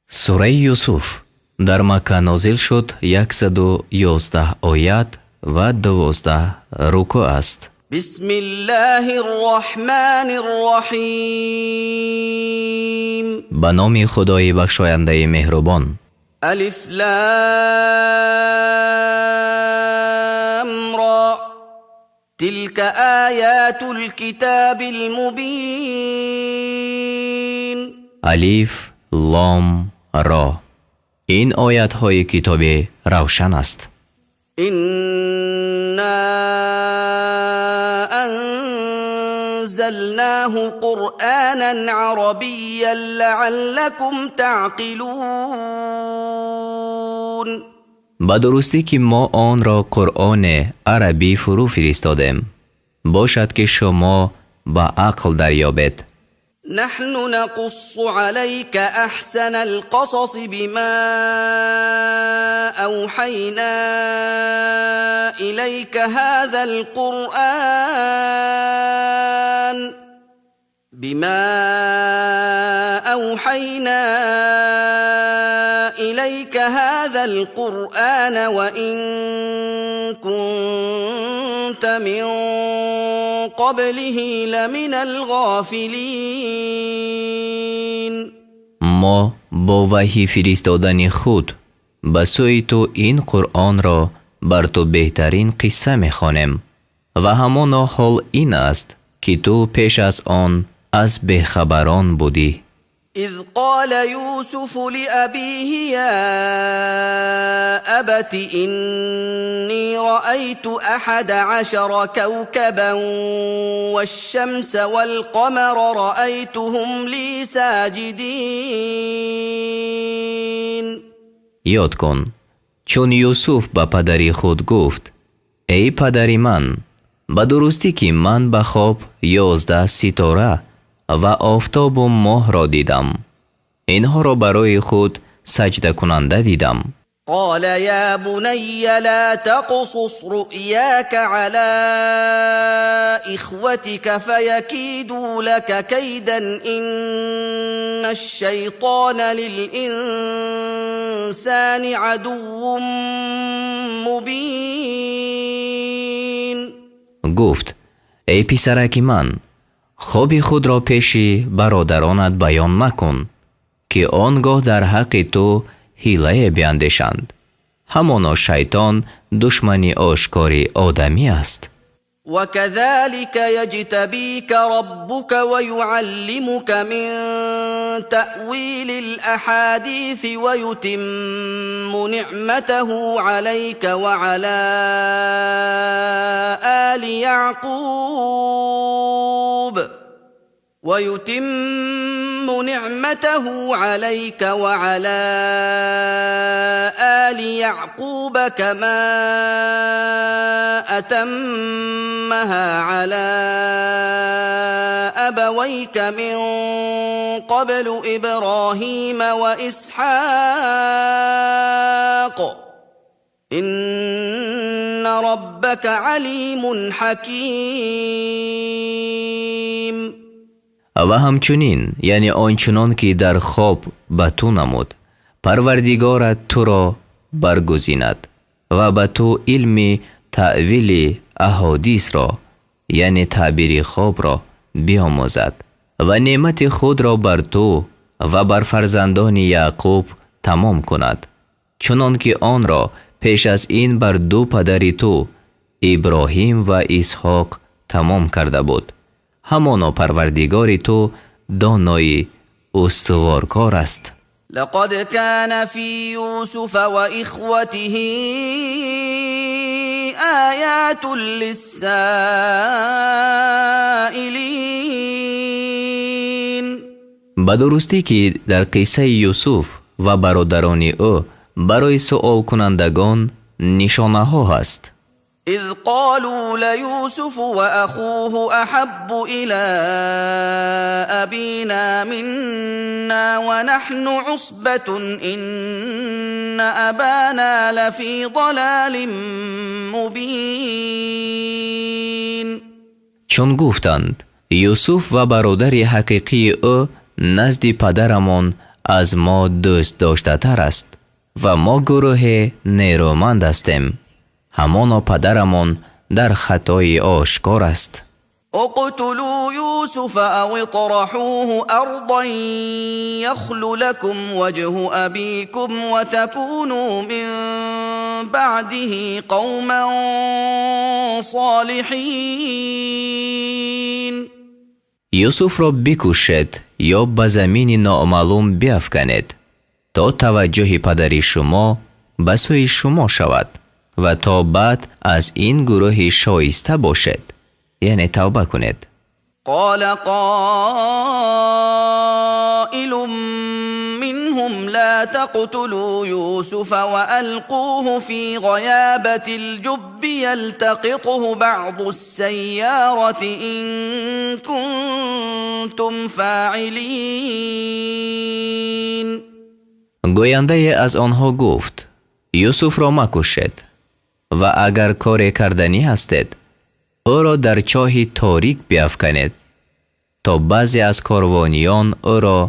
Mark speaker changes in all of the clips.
Speaker 1: Сураи Юсуф дар Макка нозил шуд, 111 оят ва 12 рукӯъ аст.
Speaker 2: بسم الله الرحمن الرحيم.
Speaker 1: Ба номи Худои бахшояндаи меҳрубон.
Speaker 2: ألف لام را تلك آيات الكتاب المبين.
Speaker 1: Алиф, Лом, Ро. Ин оятҳои китоби равшан аст.
Speaker 2: إنا أنزلناه قرآنا عربيا لعلكم تعقلون.
Speaker 1: Ба дурустӣ ки мо онро Қуръоне арабӣ фурӯ фиристодем, бошад ки шумо ба ақл дарёбед.
Speaker 2: نحن نقص عليك أحسن القصص بما أوحينا إليك هذا القرآن بما أوحينا إليك هذا القرآن وإن كنت من قبله لمن الغافلين.
Speaker 1: Мо бо ваҳй фиристодани худ ба сӯи ту ин Қуръонро бар ту беҳтарин қисса мехонем ва ҳамоно ҳол ин аст, ки ту пеш аз он аз бехабарон будӣ.
Speaker 2: إذ قال يوسف لأبيه يا أبت إني رأيت 11 كوكبا والشمس والقمر رأيتهم لي ساجدين.
Speaker 1: Ёд кун, чун Юсуф ба падари худ гуфт: эй падари ман, ба дурустӣ ки ман ба хоб 11 ситора ва офтобу моҳро дидам, инҳоро барои худ саҷдакунанда дидам.
Speaker 2: قال يا بني لا تقصص رؤياك على إخوتك فيكيدوا لك كيدا إن الشيطان للإنسان عدو مبين.
Speaker 1: Гуфт: эй писараки ман, хоби худро пеши бародаронат баён макун, ки он гоҳ дар ҳаққи ту ҳилае биандешанд. Ҳамоно шайтон душмани ошкори одамӣ аст.
Speaker 2: وكذلك يجتبيك ربك ويعلمك من تأويل الأحاديث ويتم نعمته عليك وعلى آل يعقوب ويتم نعمته عليك وعلى آل يعقوب كما أتمها على أبويك من قبل إبراهيم وإسحاق إن ربك عليم حكيم.
Speaker 1: Ва ҳамчунин, яъне он чунон ки дар хоб ба ту намуд, Парвардигорат туро баргузинад ва ба ту илми таъвили аҳодисро, яъне таъбири хобро биомӯзад ва неъмати худро бар ту ва бар фарзандони Яъқуб тамом кунад, чунон ки онро пеш аз ин бар ду падари ту Иброҳим ва Исҳоқ тамом карда буд. Ҳамоно Парвардигори ту донои устуворкор аст.
Speaker 2: لقد كان في يوسف وإخوته آيات للسائلين.
Speaker 1: Ба дурустӣ ки дар қиссаи Юсуф ва бародарони ӯ барои суолкунандагон нишонаҳо ҳаст.
Speaker 2: إذ قالوا ليوسف وأخوه أحب إلى أبينا منا ونحن عصبة إن أبانا لفي ضلال مبين.
Speaker 1: Чун гуфтанд: Юсуф ва бародари ҳақиқии ӯ назди падарамон аз мо дӯст доштатар аст ва мо гурӯҳи нерӯманд ҳастем. Ҳамоно падарамон дар хатои ошкор аст.
Speaker 2: اقتلوا يوسف أو اطرحوه أرضا يخل لكم وجه أبيكم وتكونوا من بعده قوما صالحين.
Speaker 1: Юсуфро бикушед ё ба замини номаълум биафканед, то таваҷҷӯҳи падари шумо ба сӯи шумо шавад ва то баъд аз ин гурӯҳи шоиста бошед, яъне тавба кунед.
Speaker 2: قال قائل منهم لا تقتلوا يوسف وألقوه في غيابة الجب يلتقطه بعض السيارة إن كنتم فاعلين.
Speaker 1: Гӯяндае аз онҳо гуфт: Юсуфро макушед ва агар коре карданӣ ҳастед, ӯро дар чоҳи торик биафканед, то баъзе аз корвониён ӯро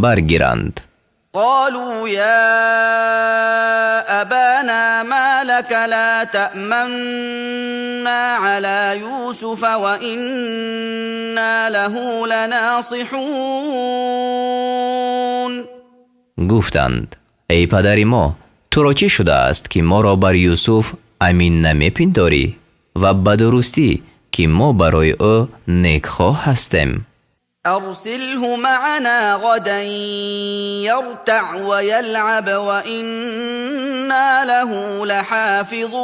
Speaker 1: баргиранд.
Speaker 2: قالوا يا أبانا ما لك لا تأمنا على يوسف وإنا له لناصحون.
Speaker 1: Гуфтанд: эй падари мо, туро чӣ шудааст, ки моро бар Юсуф амин намепиндорӣ ва ба дурустӣ, ки мо барои ӯ некхоҳ ҳастем?
Speaker 2: أرسله معنا غدا يرتع ويلعب وإنا له لحافظون.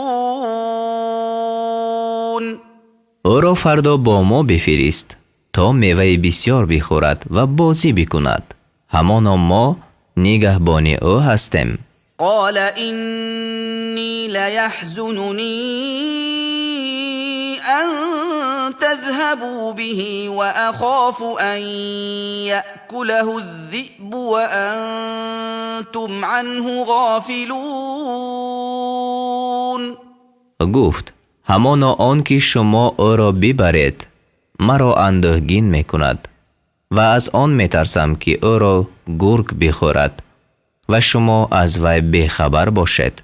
Speaker 1: Ӯро фардо бо мо бифирист, то меваи бисёр бихӯрад ва бозӣ бикунад. Ҳамоно мо нигаҳбони ӯ ҳастем.
Speaker 2: قال إني ليحزنني أن تذهبوا به وأخاف أن يأكله الذئب وأنتم عنه غافلون.
Speaker 1: Гуфт: ҳамоно он ки шумо ӯро бибаред, маро андӯҳгин мекунад ва аз он метарсам, ки ӯро гург бихӯрад ва шумо аз вай бехабар бошед.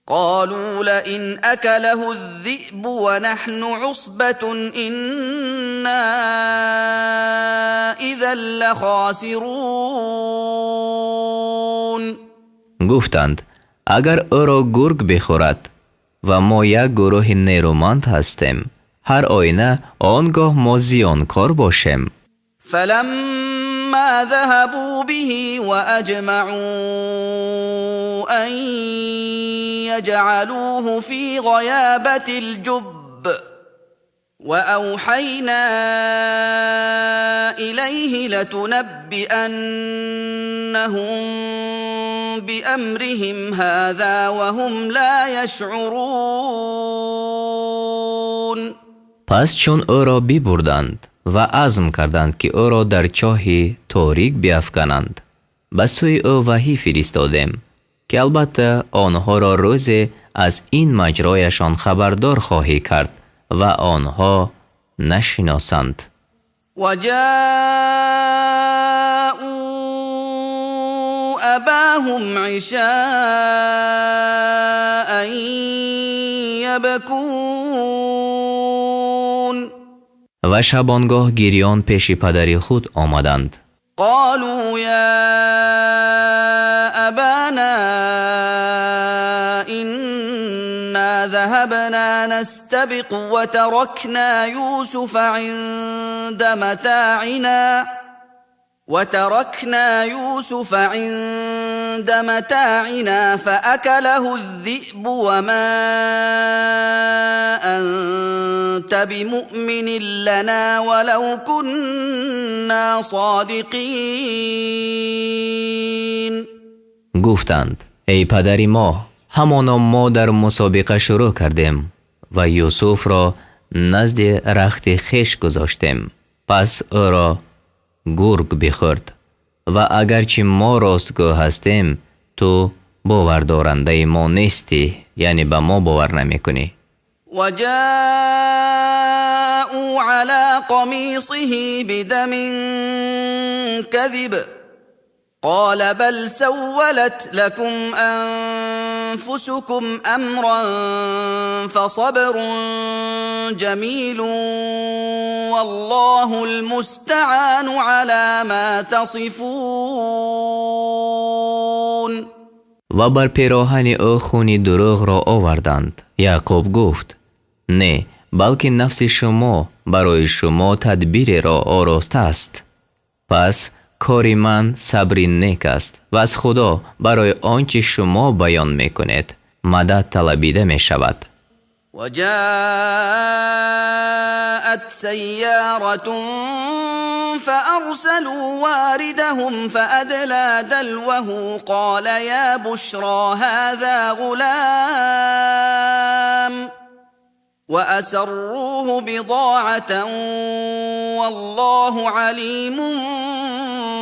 Speaker 2: قالوا لئن أكله الذئب ونحن عصبة إنا إذا لخاسرون.
Speaker 1: Гуфтанд: агар ӯро гург бихӯрад ва мо як гурӯҳи нерӯманд ҳастем, ҳар оина он гоҳ мо зиёнкор бошем.
Speaker 2: فلما ذهبوا به وأجمعوا أن يجعلوه في غيابة الجب وأوحينا إليه لتنبئنهم بأمرهم هذا وهم لا يشعرون.
Speaker 1: Пас чун ӯро бибурданд ва азм карданд, ки ӯро дар чоҳи торик биафкананд, ба сӯи ӯ ваҳӣ фиристодем, ки албатта онҳоро рӯзе аз ин маҷрояшон хабардор хоҳӣ кард ва онҳо нашиносанд.
Speaker 2: وجاءوا أباهم عشاء يبكون.
Speaker 1: Ва шабонгоҳ гирён пеши падари худ омаданд.
Speaker 2: قالوا يا أبانا إنا ذهبنا نستبق وتركنا يوسف عند متاعنا فأكله الذئب وما أنت بمؤمن لنا ولو كنا صادقين.
Speaker 1: Гуфтанд: эй падари мо, ҳамоно мо дар мусобиқа шурӯъ кардем ва Юсуфро назди рахти хеш гузоштем, пас ӯро гург бихӯрд ва агарчи мо ростгӯ ҳастем, ту бовардорандаи мо нестӣ, яъне ба мо бовар намекунӣ.
Speaker 2: وجاءوا على قميصه بدم كذب. قال بل سولت لكم أنفسكم أمرا فصبر جميل والله المستعان على ما تصفون.
Speaker 1: Ва бар пироҳани ӯ хуни дурӯғро оварданд. Яъқуб гуфт: не, балки нафси шумо барои шумо тадбиреро ороста аст. Пас кори ман сабри нек аст ва аз Худо барои он чӣ шумо баён мекунед мадад талабида мешавад.
Speaker 2: وجاءت سيارة فأرسلوا واردهم فأدلى دلوه قال يا بشرى هذا غلام وأسروه بضاعة والله عليم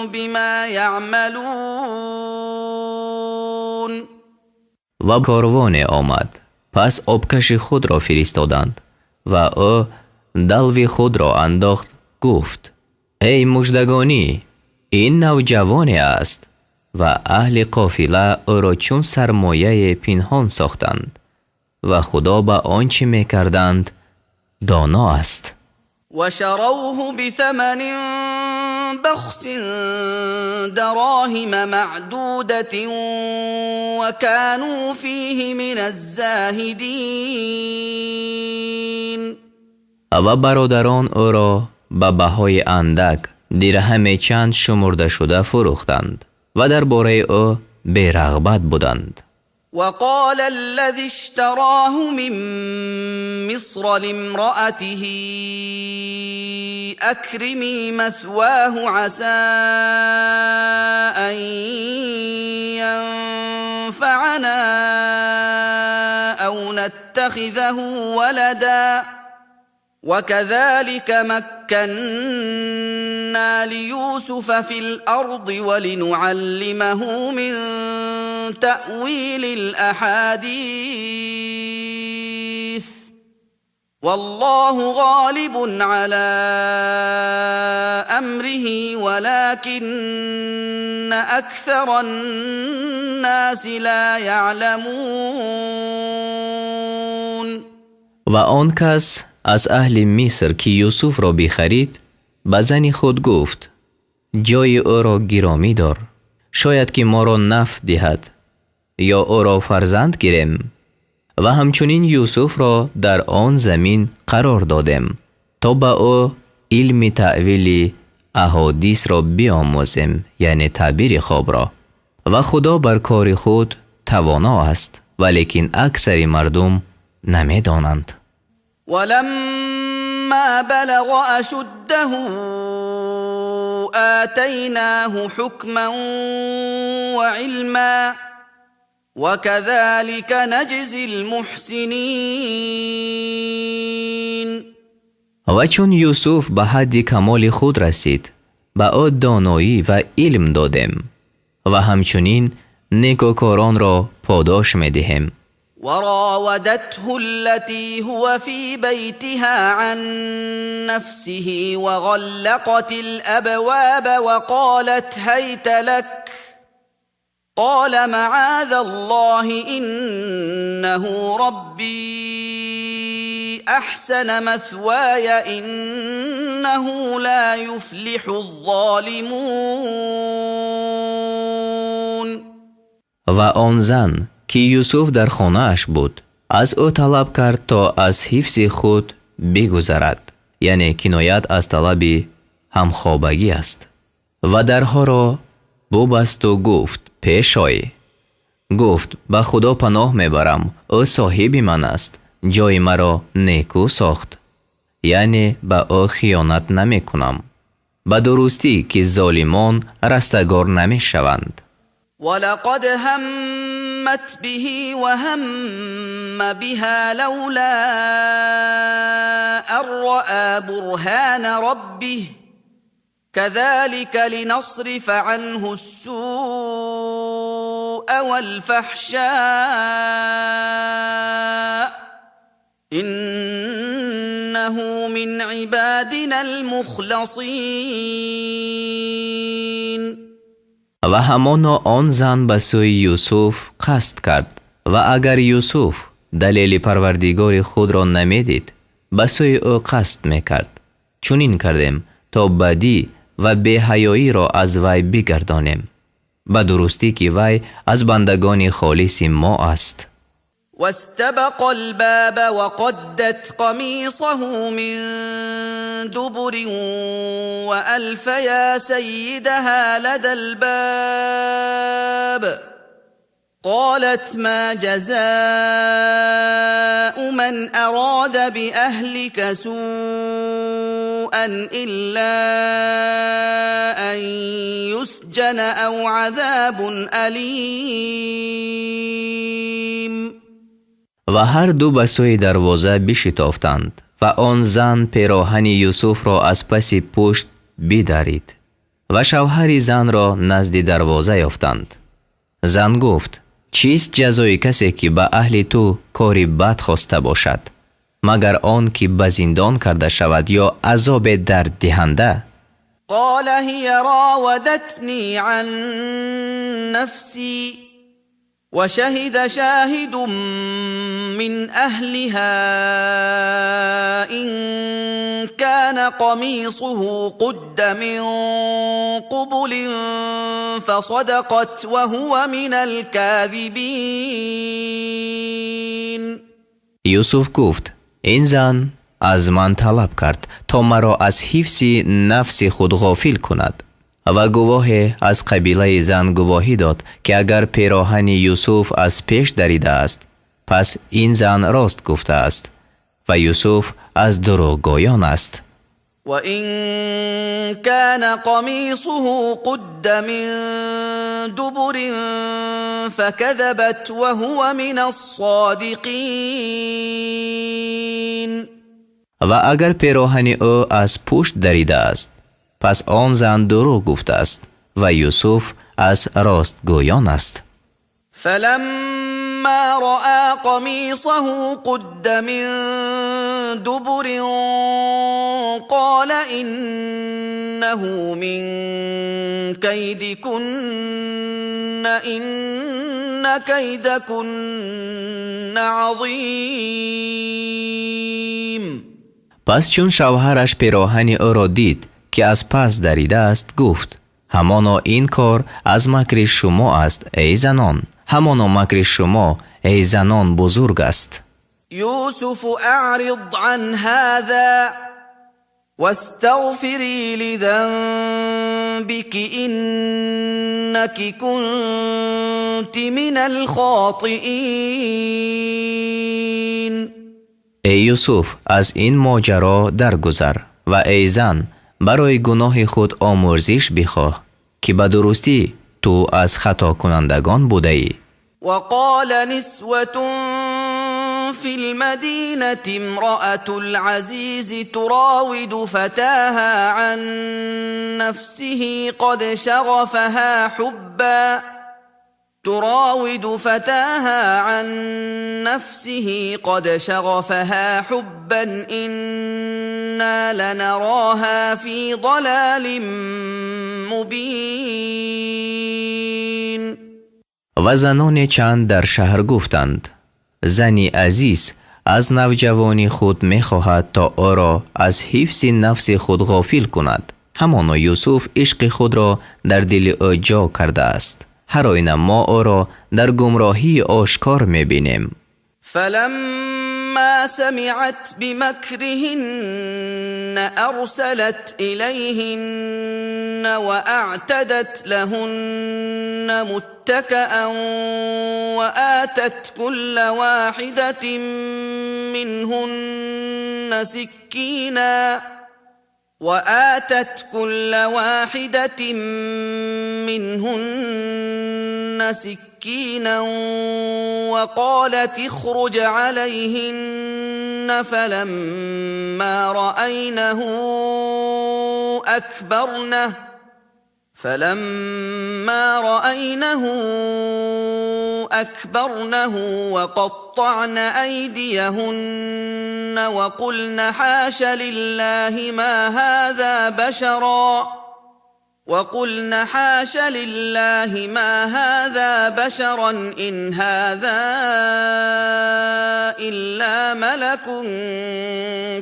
Speaker 2: بما يعملون.
Speaker 1: Ва корвоне омад, пас обкаши худро фиристоданд ва ӯ далви худро андохт, гуфт: эй муждагонӣ, ин навҷавоне аст. Ва аҳли қофила ӯро чун сармояе пинҳон сохтанд ва Худо ба он чӣ мекарданд доно аст.
Speaker 2: وشروه بثمن بخس دراهم معدودة وكانوا فيه من الزاهدين.
Speaker 1: Ва бародарон ӯро ба баҳои андак дирҳаме чанд шумурда шуда фурӯхтанд ва дар бораи ӯ берағбат буданд.
Speaker 2: وقال الذي اشتراه من مصر لامرأته أكرمي مثواه عسى أن ينفعنا أو نتخذه ولدا وكذلك مكنا ليوسف في الأرض ولنعلمه من تأويل الأحاديث والله غالب على أمره ولكن أكثر الناس لا يعلمون.
Speaker 1: Ва он кас аз аҳли Миср ки Юсуфро бихарид, ба зани худ гуфт: ҷои ӯро гиромӣ дор, шояд ки моро нафъ диҳад ё ӯро фарзанд гирем. Ва ҳамчунин Юсуфро дар он замин қарор додем то ба ӯ илми таъвили аҳодисро биомӯзем, яъне таъбири хобро. Ва Худо бар кори худ тавоно аст, валекин аксари мардум намедонанд.
Speaker 2: ولما بلغ أشده آتيناه حكما وعلما وكذلك نجزي المحسنين.
Speaker 1: Ва чун Юсуф ба ҳадди камоли худ расид, ба ӯ доноӣ ва илм додем ва ҳамчунин некӯкоронро подош медиҳем.
Speaker 2: وراودته التي هو في بيتها عن نفسه وغلقت الأبواب وقالت هيت لك قال معاذ الله إنه ربي أحسن مثواي إنه لا يفلح الظالمون.
Speaker 1: Ва он зан ки Юсуф дар хонааш буд, аз ӯ талаб кард то аз ҳифзи худ бигузарад, яъне киноят аз талаби ҳамхобагӣ аст. Ва дарҳоро бубасту гуфт: пеш ой. Гуфт: ба Худо паноҳ мебарам, ӯ соҳиби ман аст, ҷои маро некӯ сохт, яъне ба ӯ хиёнат намекунам. Ба дурустӣ ки золимон растагор намешаванд.
Speaker 2: ولقد همت به وهم بها لولا أن رأى برهان ربه كذلك لنصرف عنه السوء والفحشاء إنه من عبادنا المخلصين.
Speaker 1: Ва ҳамоно он зан ба сӯи Юсуф қасд кард, ва агар Юсуф далели Парвардигори худро намедид, ба сӯи ӯ қасд мекард. Чунин кардем, то бадӣ ва беҳаёиро аз вай бигардонем. Ба дурустӣ ки вай аз бандагони холиси мо аст.
Speaker 2: واستبقا الباب وقدت قميصه من دبر وألفيا سيدها لدى الباب قالت ما جزاء من أراد بأهلك سوءا إلا أن يسجن أو عذاب أليم.
Speaker 1: Ва ҳар ду ба сӯи дарвоза бишитофтанд, ва он зан пероҳани Юсуфро аз паси пушт бидарид, ва шавҳари занро назди дарвоза ёфтанд. Зан гуфт: чист ҷазои касе ки ба аҳли ту кори бад хоста бошад, магар он ки ба зиндон карда шавад ё азобе дарддиҳанда?
Speaker 2: قال هي راودتني عن نفسي وشهد شاهد من أهلها إن كان قميصه قد من قبل فصدقت وهو من الكاذبين.
Speaker 1: Юсуф гуфт: ин зан аз ман талаб кард, то маро аз ҳифзи нафси худ ғофил кунад. Ва гувоҳе аз қабилаи зан гувоҳӣ дод, ки агар пероҳани Юсуф аз пеш даридааст, пас ин зан рост гуфтааст, ва Юсуф аз дурӯғгӯён аст.
Speaker 2: وإن كان قميصه قد من دبر فكذبت وهو من الصادقين.
Speaker 1: Ва агар пероҳани ӯ аз пушт даридааст, пас он зан дурӯғ гуфтааст, ва Юсуф аз ростгӯён аст.
Speaker 2: فلما رأى قميصه قد من دبر قال إنه من كيدكن إن كيدكن عظيم.
Speaker 1: Пас чун шавҳараш пероҳани ӯро дид, ки аз пас даридааст, гуфт: ҳамоно ин кор аз макри шумо аст, эй занон, ҳамоно макри шумо, эй занон, бузург аст.
Speaker 2: يوسف أعرض عن هذا واستغفري لذنبك إنك كنت من الخاطئين.
Speaker 1: Эй Юсуф, аз ин моҷаро даргузар, ва эй зан, барои гуноҳи худ омӯрзиш бихоҳ, ки ба дурустӣ ту аз хатокунандагон будаӣ.
Speaker 2: وقال نسوة في المدينة امرأة العزيز تراود فتاها عن نفسه قد شغفها حبا تراود فتاها عن نفسه قد شغفها حبا إنا لنراها في ضلال مبين.
Speaker 1: Ва заноне чанд дар шаҳр гуфтанд: зани азиз аз навҷавони худ мехоҳад, то ӯро аз ҳифзи нафси худ ғофил кунад. Ҳамоно Юсуф ишқи худро дар дили ӯ ҷо кардааст. Ҳар оина мо ӯро дар гумроҳии ошкор мебинем.
Speaker 2: فلما سمعت بمكرهن أرسلت إليهن وأعتدت لهن متكأ وآتت كل واحدة منهن سكينا وآتت كل واحدة منهن سكينا وقالت اخرج عليهن فلما رأينه أكبرنه فلما رأينه أكبرنه وقطعن أيديهن وقلن حاش لله ما هذا بشرا وقلن حاش لله ما هذا بشرا إن هذا إلا ملك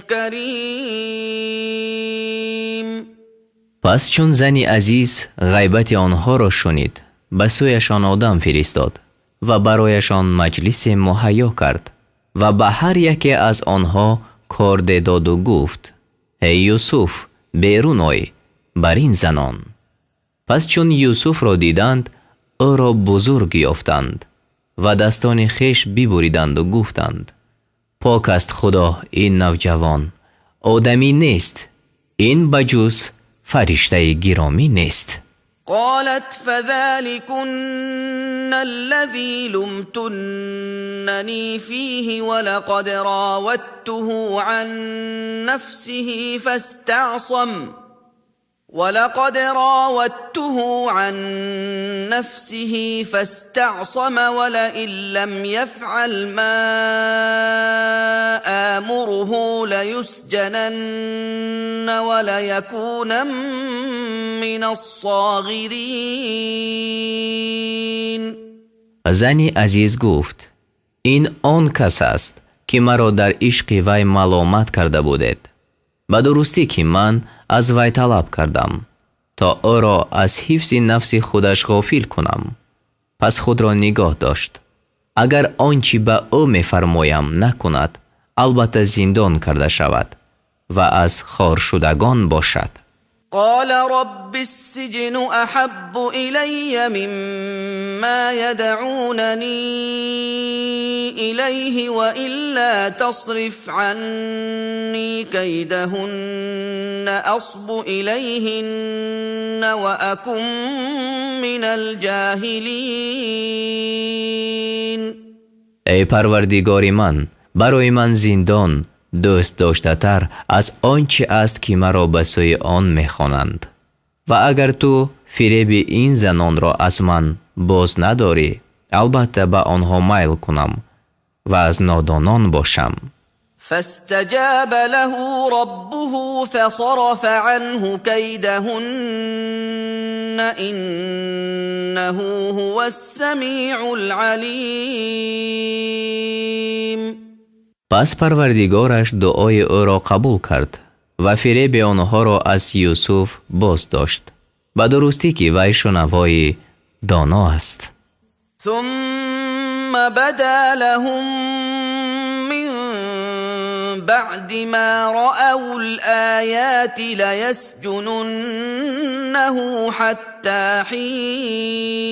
Speaker 2: كريم.
Speaker 1: Пас чун зани азиз ғайбати онҳоро шунид, ба сӯяшон одам фиристод ва барояшон маҷлисе муҳайё кард ва ба ҳар яке аз онҳо корде доду гуфт: эй Юсуф, берун ой бар ин занон. Пас чун Юсуфро диданд, ӯро бузург ёфтанд ва дастони хеш бибуриданду гуфтанд: пок аст Худо, ин навҷавон одамӣ нест, ин ба ҷуз фариштаи гиромӣ нест.
Speaker 2: قالت فذلكن الذي لمتنني فيه ولقد راودته عن نفسه فاستعصم ولقد راودته عن نفسه فاستعصم ولئن لم يفعل ما آمره ليسجنن وليكون من الصاغرين.
Speaker 1: Зани азиз гуфт: ин он кас аст, ки маро дар ишқи вай маломат карда будед. Ба дурустӣ ки ман аз вай талаб кардам, то ӯро аз ҳифзи нафси худаш ғофил кунам. Пас худро нигоҳ дошт. Агар он чӣ ба ӯ мефармоям накунад, албатта зиндон карда шавад ва аз хоршудагон бошад.
Speaker 2: قال رب السجن أحب إلي مما يدعونني إليه وإلا تصرف عني كيدهن أصب إليهن وأكن من الجاهلين.
Speaker 1: Эй Парвардигори ман, барои ман зиндон дӯст доштатар аз он чӣ аст, ки маро ба сӯи он мехонанд. Ва агар ту фиреби ин занонро аз ман боз надорӣ, албатта ба онҳо майл кунам ва аз нодонон бошам.
Speaker 2: فاستجاب له ربه فصرف عنه كيدهن إنه هو السميع العليم.
Speaker 1: Пас Парвардигораш дуои ӯро қабул кард ва фиреби онҳоро аз Юсуф боз дошт. Ба дурустӣ ки вай шунавои доно аст.
Speaker 2: ثم بدا لهم من بعد ما رأوا الآيات ليسجننه حتى حين.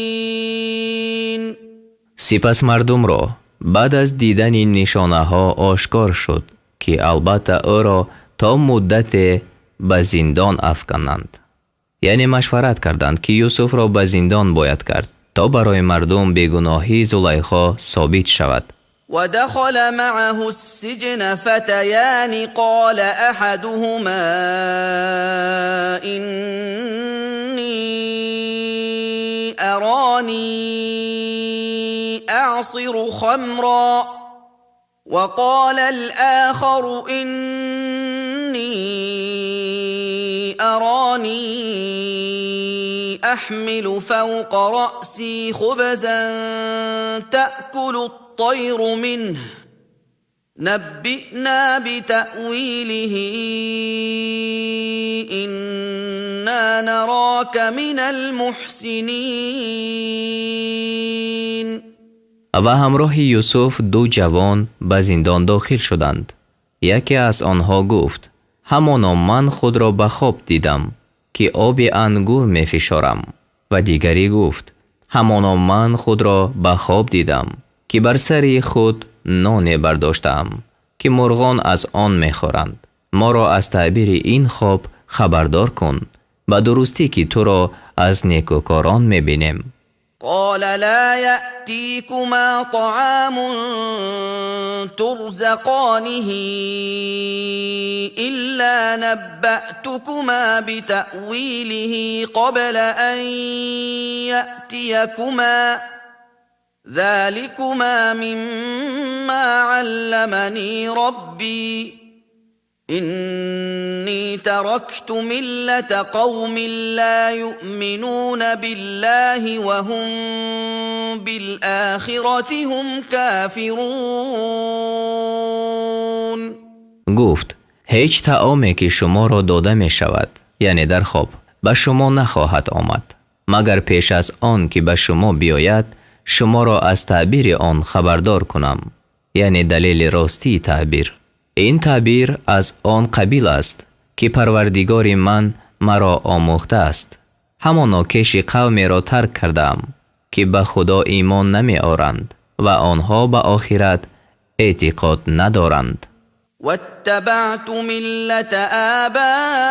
Speaker 1: Сипас мардумро баъд аз дидани нишонаҳо ошкор шуд, ки албатта ӯро то муддате ба зиндон афкананд. Яъне машварат карданд, ки Юсуфро ба зиндон бояд кард, то барои мардум бегуноҳии Зулайхо собит шавад.
Speaker 2: ودخل معه السجن فتيان قال أحدهما إني أراني أعصر خمرا وقال الآخر إني أراني أحمل فوق رأسي خبزا تأكل الطير منه نبئنا بتأويله إنا نراك من المحسنين.
Speaker 1: Ва ҳамроҳи Юсуф ду ҷавон ба зиндон дохил шуданд. Яке аз онҳо гуфт: ҳамоно ман худро ба хоб дидам, ки оби ангур мефишорам. Ва дигарӣ гуфт: ҳамоно ман худро ба хоб дидам, ки бар сари худ ноне бардоштаам, ки мурғон аз он мехӯранд. Моро аз таъбири ин хоб хабардор кун, ба дурустӣ ки туро аз некӯкорон мебинем.
Speaker 2: قال لا يأتيكما طعام ترزقانه إلا نبأتكما بتأويله قبل أن يأتيكما ذلكما مما علمني ربي إني تركت ملة قوم لا يؤمنون بالله وهم بالآخرة هم كافرون.
Speaker 1: Гуфт: ҳеҷ таоме, ки шуморо дода мешавад, яъне дар хоб, ба шумо нахоҳад омад, магар пеш аз он ки ба шумо биёяд, шуморо аз таъбири он хабардор кунам, яъне далели ростии таъбир. Ин таъбир аз он қабил аст, ки Парвардигори ман маро омӯхтааст. Ҳамоно кеши қавмеро тарк кардаам, ки ба Худо имон намеоранд ва онҳо ба охират эътиқод надоранд.
Speaker 2: واتبعت ملة آبائي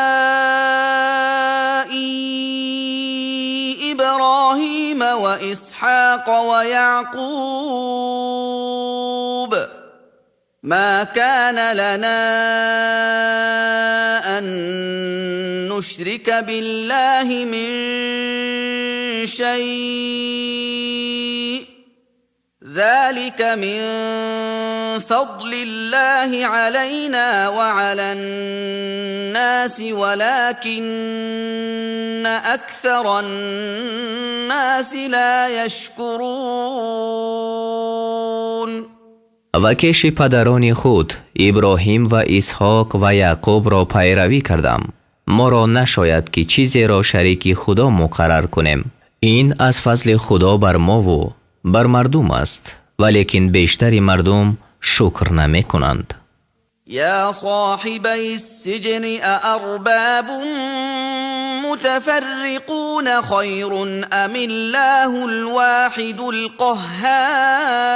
Speaker 2: إبراهيم وإسحاق ويعقوب، ما كان لنا أن نشرك بالله من شيء، ذلك من فضل الله علينا وعلى الناس ولكن أكثر الناس لا يشكرون.
Speaker 1: Ва кеши падарони худ Иброҳим ва Исҳоқ ва Яъқубро пайравӣ кардам. Моро нашояд, ки чизеро шарики Худо муқаррар кунем. Ин аз фазли Худо бар мову бар мардум аст, валекин бештари мардум шукр намекунанд.
Speaker 2: يا صاحبي السجن أأرباب متفرقون خير أم الله الواحد القهار؟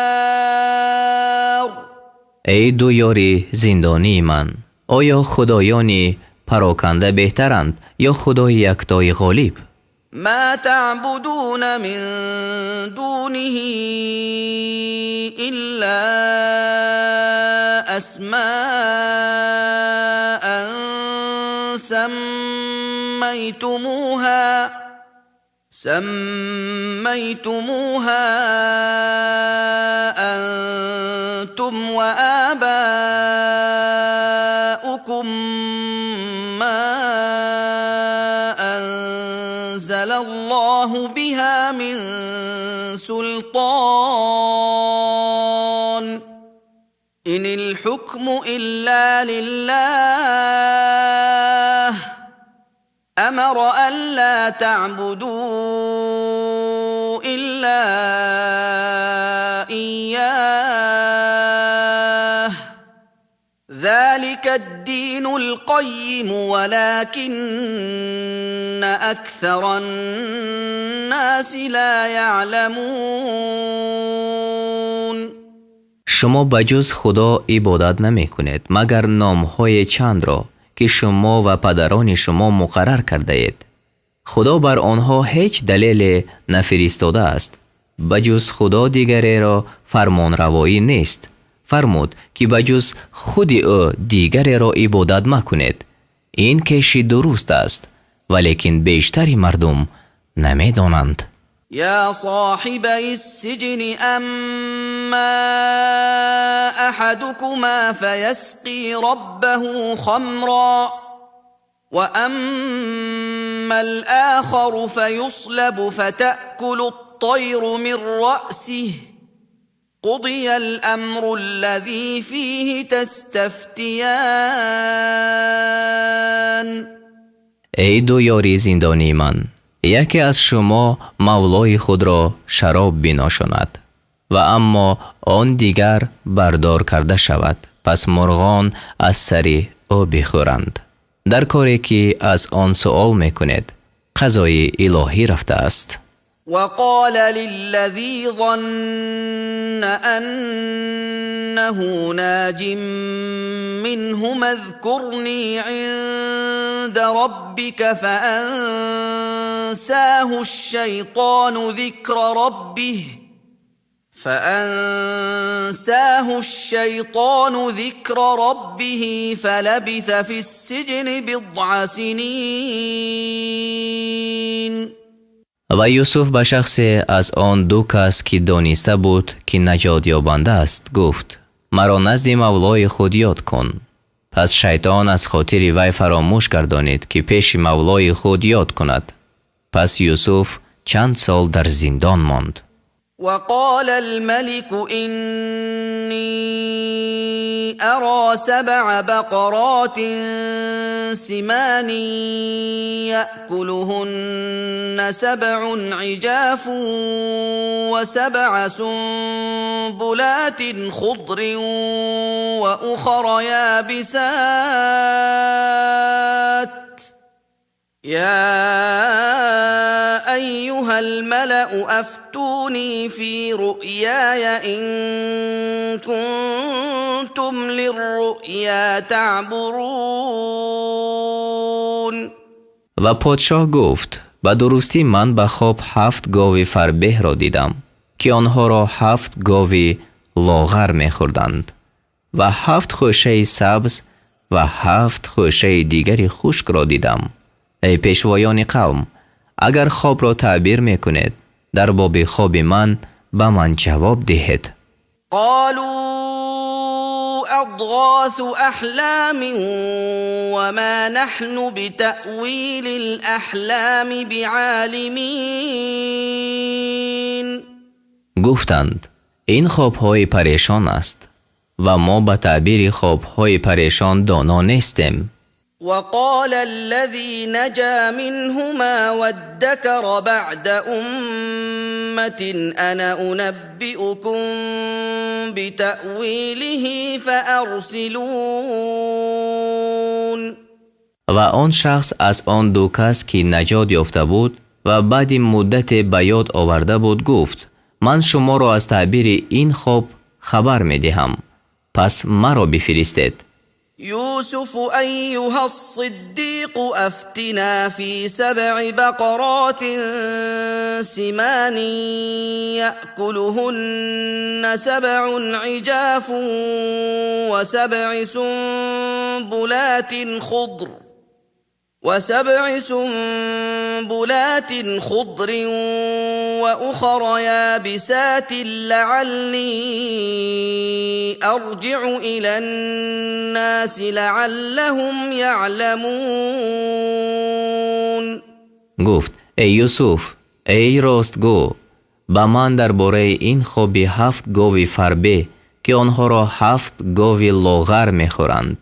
Speaker 1: Эй ду ёри зиндонии ман, оё худоёни пароканда беҳтаранд ё Худои яктои ғолиб?
Speaker 2: ما تعبدون من دونه إلا أسماء سميتموها أنتم وآباؤكم ما أنزل الله بها من سلطان، إن الحكم إلا لله، أمر ألا تعبدوا إلا إياه، ذلك الدين القيم ولكن أكثر الناس لا يعلمون.
Speaker 1: Шумо ба ҷуз Худо ибодат намекунед, магар номҳои чандро, ки шумо ва падарони шумо муқаррар кардаед. Худо бар онҳо ҳеҷ далеле нафиристодааст. Ба ҷуз Худо дигареро фармонравоӣ нест. Фармуд, ки ба ҷуз худи ӯ дигареро ибодат макунед. Ин кеши дуруст аст, валекин бештари мардум намедонанд.
Speaker 2: يا صاحبي السجن أما أحدكما فيسقي ربه خمرا، وأما الآخر فيصلب فتأكل الطير من رأسه، قضي الأمر الذي فيه تستفتيان.
Speaker 1: Эй ду ёри зиндонии ман, яке аз шумо мавлои худро шароб биношонад ва аммо он дигар бардор карда шавад, пас мурғон аз сари ӯ бихӯранд. Дар коре, ки аз он суол мекунед, қазои илоҳӣ рафтааст.
Speaker 2: وقال للذي ظن أنه ناج منهما اذكرني عند ربك، فأنساه الشيطان ذكر ربه فلبث في السجن بضع سنين.
Speaker 1: Ва Юсуф ба шахсе аз он ду кас, ки дониста буд, ки наҷот ёбанда аст, гуфт: маро назди мавлои худ ёд кун. Пас шайтон аз хотири вай фаромӯш гардонид, ки пеши мавлои худ ёд кунад. Пас Юсуф чанд сол дар зиндон монд.
Speaker 2: وقال الملك إني أرى 7 بقرات سمان يأكلهن 7 عجاف و7 سنبلات خضر وأخر يابسات يا أيها الملأ أفتوني في رؤياي إن كنتم للرؤيا تعبرون.
Speaker 1: Ва подшоҳ гуфт: ба дурустӣ ман ба хоб 7 гови фарбеҳро дидам, ки онҳоро 7 гови лоғар мехӯрданд ва 7 хӯшаи сабз ва 7 хӯшаи дигари хушкро дидам. Эй пешвоёни қавм, агар хобро таъбир мекунед, дар боби хоби ман ба ман ҷавоб диҳед.
Speaker 2: قالوا أضغاث أحلام وما نحن بتأويل الأحلام بعالمين.
Speaker 1: Гуфтанд: ин хобҳои парешон аст ва мо ба таъбири хобҳои парешон доно нестем.
Speaker 2: وقال الذي نجا منهما وادكر بعد أمة أنا أنبئكم بتأويله فأرسلون.
Speaker 1: Ва он шахс аз он ду кас, ки наҷот ёфта буд ва баъди муддате ба ёд оварда буд, гуфт: ман шуморо аз таъбири ин хоб хабар медиҳам, пас маро бифиристед.
Speaker 2: يوسف أيها الصديق أفتنا في 7 بقرات سمان يأكلهن 7 عجاف و7 سنبلات خضر وأخر يابسات لعلي أرجع إلى الناس لعلهم يعلمون.
Speaker 1: Гуфт: эй Юсуф, эй ростгӯ, ба ман дар бораи ин хоби 7 гови фарбе, ки онҳоро 7 гови лоғар мехӯранд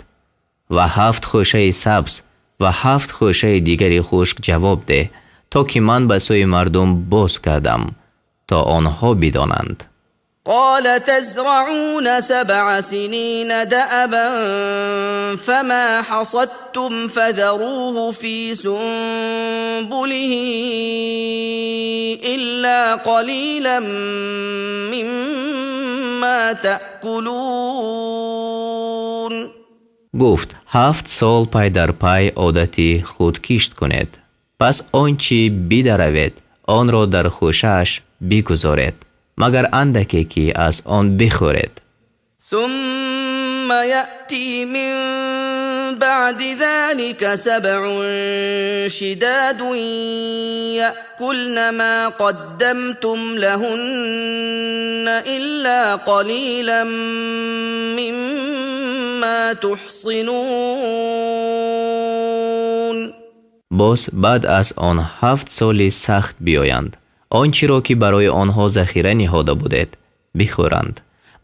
Speaker 1: ва 7 хӯшаи сабз ва 7 хӯшаи дигари хушк ҷавоб деҳ, то ки ман ба сӯи мардум боз кардам, то онҳо бидонанд.
Speaker 2: قال تزرعون 7 سنين دأبا فما حصدتم فذروه في سنبله إلا قليلا مما تأكلون.
Speaker 1: Гуфт: 7 сол пай дар пай одати худ кишт кунед, пас он чӣ бидаравед, онро дар хӯшааш бигузоред, магар андаке ки аз он бихӯред.
Speaker 2: ثم يأتي من بعد ذلك 7 شداد يأكلن ما قدمتم لهن إلا قليلا مما تحصنون.
Speaker 1: Боз баъд аз он 7 соли сахт биёянд, он чиро ки барои онҳо захира ниҳода будед бихӯранд,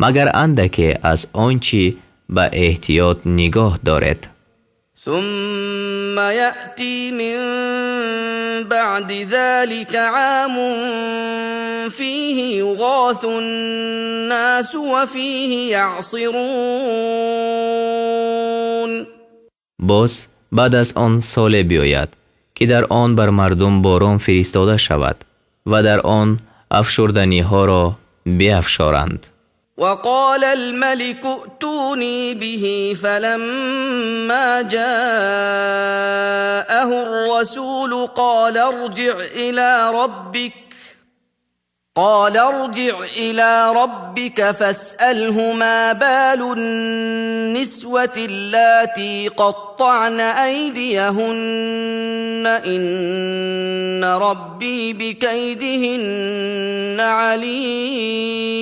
Speaker 1: магар андаке аз он чӣ ба эҳтиёт нигоҳ доред.
Speaker 2: ثم يأتي من بعد ذلك عام فيه يغاث الناس وفيه يعصرون.
Speaker 1: Боз баъд аз он соле биёяд, ки дар он бар мардум борон фиристода шавад ва дар он афшурданиҳоро биафшоранд.
Speaker 2: وقال الملك ائتوني به فلما جاءه الرسول قال ارجع إلى ربك فاسأله ما بال النسوة اللاتي قطعن أيديهن إن ربي بكيدهن عليم.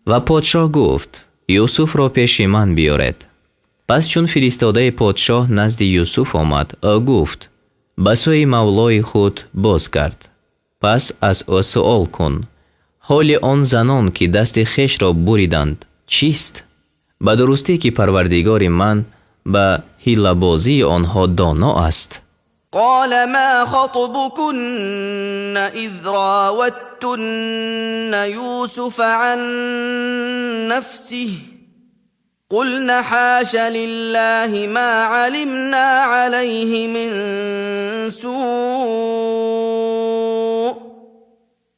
Speaker 1: Ва подшоҳ гуфт: Юсуфро пеши ман биёред. Пас чун фиристодаи подшоҳ назди Юсуф омад, ӯ гуфт: ба сӯи мавлои худ бозгард, пас аз ӯ суол кун: ҳоли он занон, ки дасти хешро буриданд, чист? Ба дурустӣ, ки Парвардигори ман ба ҳилабозии онҳо доно аст.
Speaker 2: قال ما خطبكن إذ راوتن يوسف عن نفسه قلن حاش لله ما علمنا عليه من سوء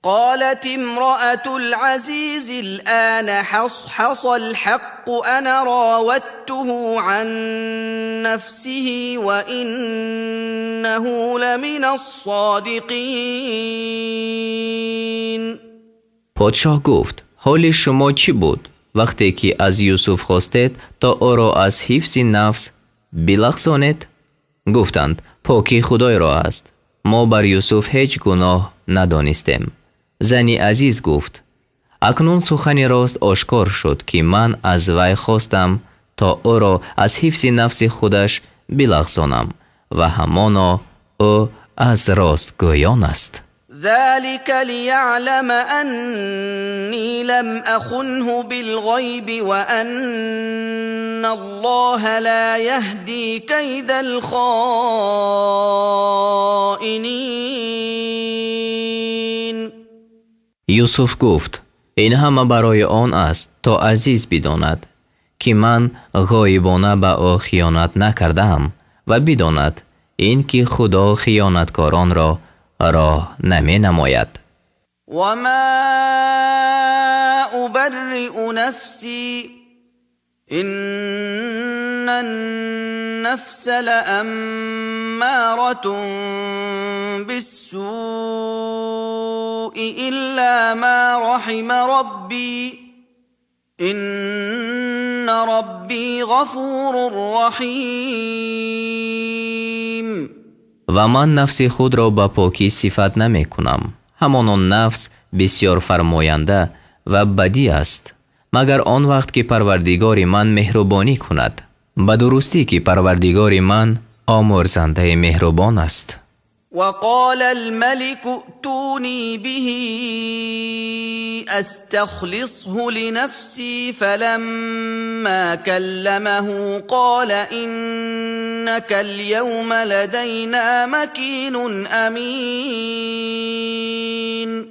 Speaker 2: قالت امرأة العزيز الآن حصحص الحق أنا راودته عن نفسه وإنه لمن الصادقين.
Speaker 1: Подшоҳ гуфт: ҳоли шумо чӣ буд, вақте ки аз Юсуф хостед, то ӯро аз ҳифзи нафс билағзонед? Гуфтанд: покӣ Худойро аст, мо бар Юсуф ҳеҷ гуноҳ надонистем. Зани азиз гуфт: акнун сухани рост ошкор шуд, ки ман аз вай хостам, то ӯро аз ҳифзи нафси худаш билағзонам, ва ҳамоно ӯ аз ростгӯён аст.
Speaker 2: ذلك ليعلم أني لم أخنه بالغيب وأن الله لا يهدي كيد الخائنين.
Speaker 1: Юсуф гуфт: ин ҳама барои он аст, то азиз бидонад, ки ман ғоибона ба ӯ хиёнат накардаам, ва бидонад ин ки Худо хиёнаткоронро роҳ наменамояд.
Speaker 2: وما أبرئ نفسي إن النفس لأمارة بالسوء إلا ما رحم ربي إن ربي غفور رحيم.
Speaker 1: Ва ман нафси худро ба покӣ сифат намекунам. Ҳамоно нафс бисёр фармоянда ва бадӣ аст, магар он вақт ки Парвардигори ман меҳрубонӣ кунад. Ба дурустӣ, ки Парвардигори ман омӯрзандаи меҳрубон аст.
Speaker 2: وقال الملك ائتوني به استخلصه لنفسي فلما كلمه قال إنك اليوم لدينا مكين أمين.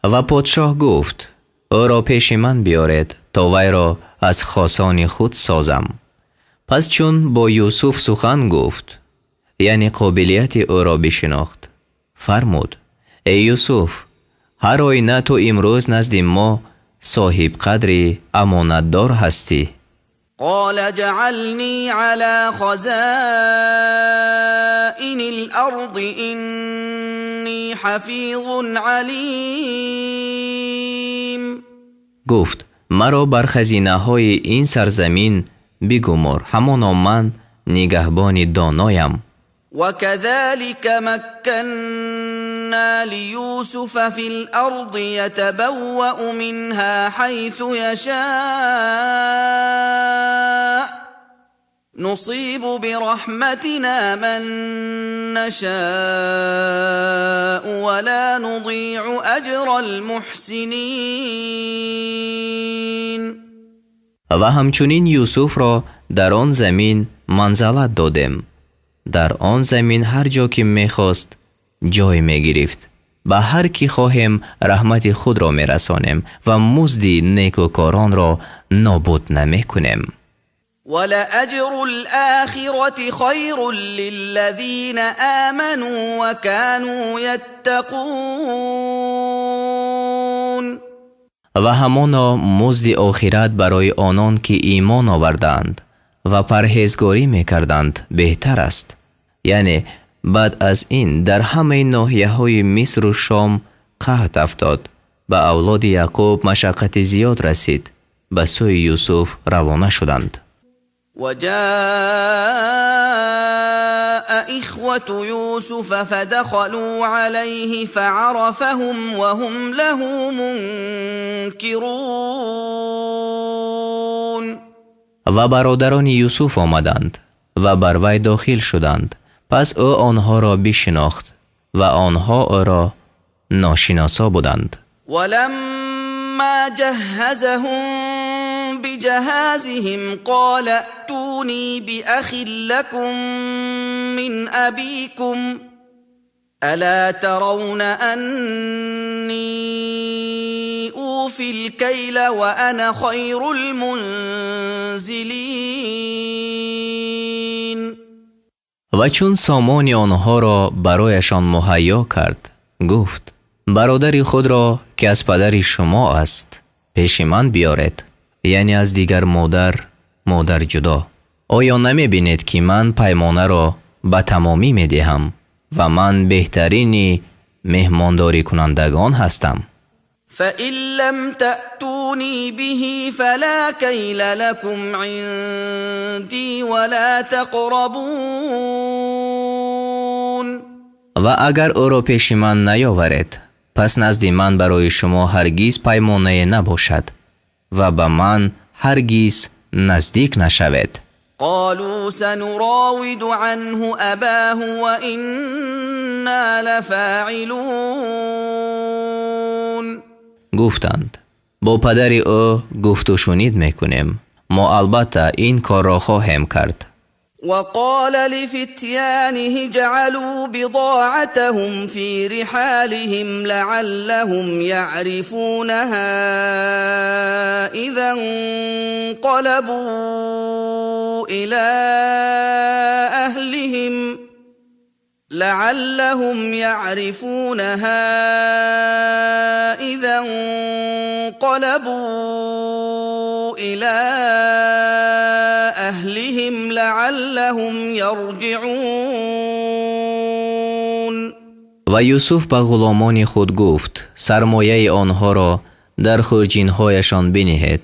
Speaker 1: Ва подшоҳ гуфт: ӯро пеши ман биёред, то вайро аз хосони худ созам. Пас чун бо Юсуф сухан гуфт, яъне қобилияти ӯро бишинохт, фармуд: эй Юсуф, ҳар оина ту имрӯз назди мо соҳибқадри амонатдор ҳастӣ.
Speaker 2: قال اجعلني على خزائن الأرض إني حفيظ عليم.
Speaker 1: Гуфт: маро бар хазинаҳои ин сарзамин бигумор, ҳамоно ман нигаҳбони доноям.
Speaker 2: وكذلك مكنا ليوسف في الأرض يتبوأ منها حيث يشاء نصيب برحمتنا من نشاء ولا نضيع أجر المحسنين.
Speaker 1: Ва ҳамчунин Юсуфро дар он замин манзалат додем. Дар он замин ҳар ҷо ки мехост ҷой мегирифт. Ба ҳар ки хоҳем раҳмати худро мерасонем ва музди некӯкоронро нобуд намекунем.
Speaker 2: ولأجر الآخرة خير للذين آمنوا وكانوا يتقون.
Speaker 1: Ва ҳамоно музди охират барои онон, ки имон овардаанд ва парҳезгорӣ мекарданд, беҳтар аст. Яъне баъд аз ин дар ҳамаи ноҳияҳои Мисру Шом қаҳт афтод. Ба авлоди Яъқуб машаққати зиёд расид. Ба сӯи Юсуф равона шуданд.
Speaker 2: وجاء إخوة يوسف فدخلوا عليه فعرفهم وهم له منكرون.
Speaker 1: Ва бародарони Юсуф омаданд ва бар вай дохил шуданд. Пас ӯ онҳоро бишинохт ва онҳо ӯро ношиносо буданд.
Speaker 2: ولما جهزهم بجهازهم قال ائتوني بأخ لكم من أبيكم ألا ترون أني أوفي الكيل وأنا خير المنزلين.
Speaker 1: Ва чун сомони онҳоро барояшон муҳайё кард, гуфт: бародари худро, ки аз падари шумо аст, пеши ман биёред, яъне аз дигар модар, модар ҷудо. Оё намебинед, ки ман паймонаро ба тамомӣ медиҳам ва ман беҳтарини меҳмондорикунандагон ҳастам?
Speaker 2: فإن لم تأتوني به فلا كيل لكم عندي ولا تقربون.
Speaker 1: Ва агар ӯро пеши ман наёваред, пас назди ман барои шумо ҳаргиз паймонае набошад ва ба ман ҳаргиз наздик нашавед.
Speaker 2: قالوا سنراود عنه أباه وإنا لفاعلون.
Speaker 1: Гуфтанд: бо падари ӯ гуфтушунид мекунем, мо албатта ин корро хоҳем кард.
Speaker 2: وقال لفتيانه اجعلوا بضاعتهم في رحالهم لعلهم يعرفونها إذا انقلبوا إلى أهلهم لعلهم يعرفونها إذا انقلبوا إلى أهلهم لعلهم يرجعون.
Speaker 1: Ва Юсуф ба ғуломони худ гуфт: сармояи онҳоро дар хурҷинҳояшон биниҳед,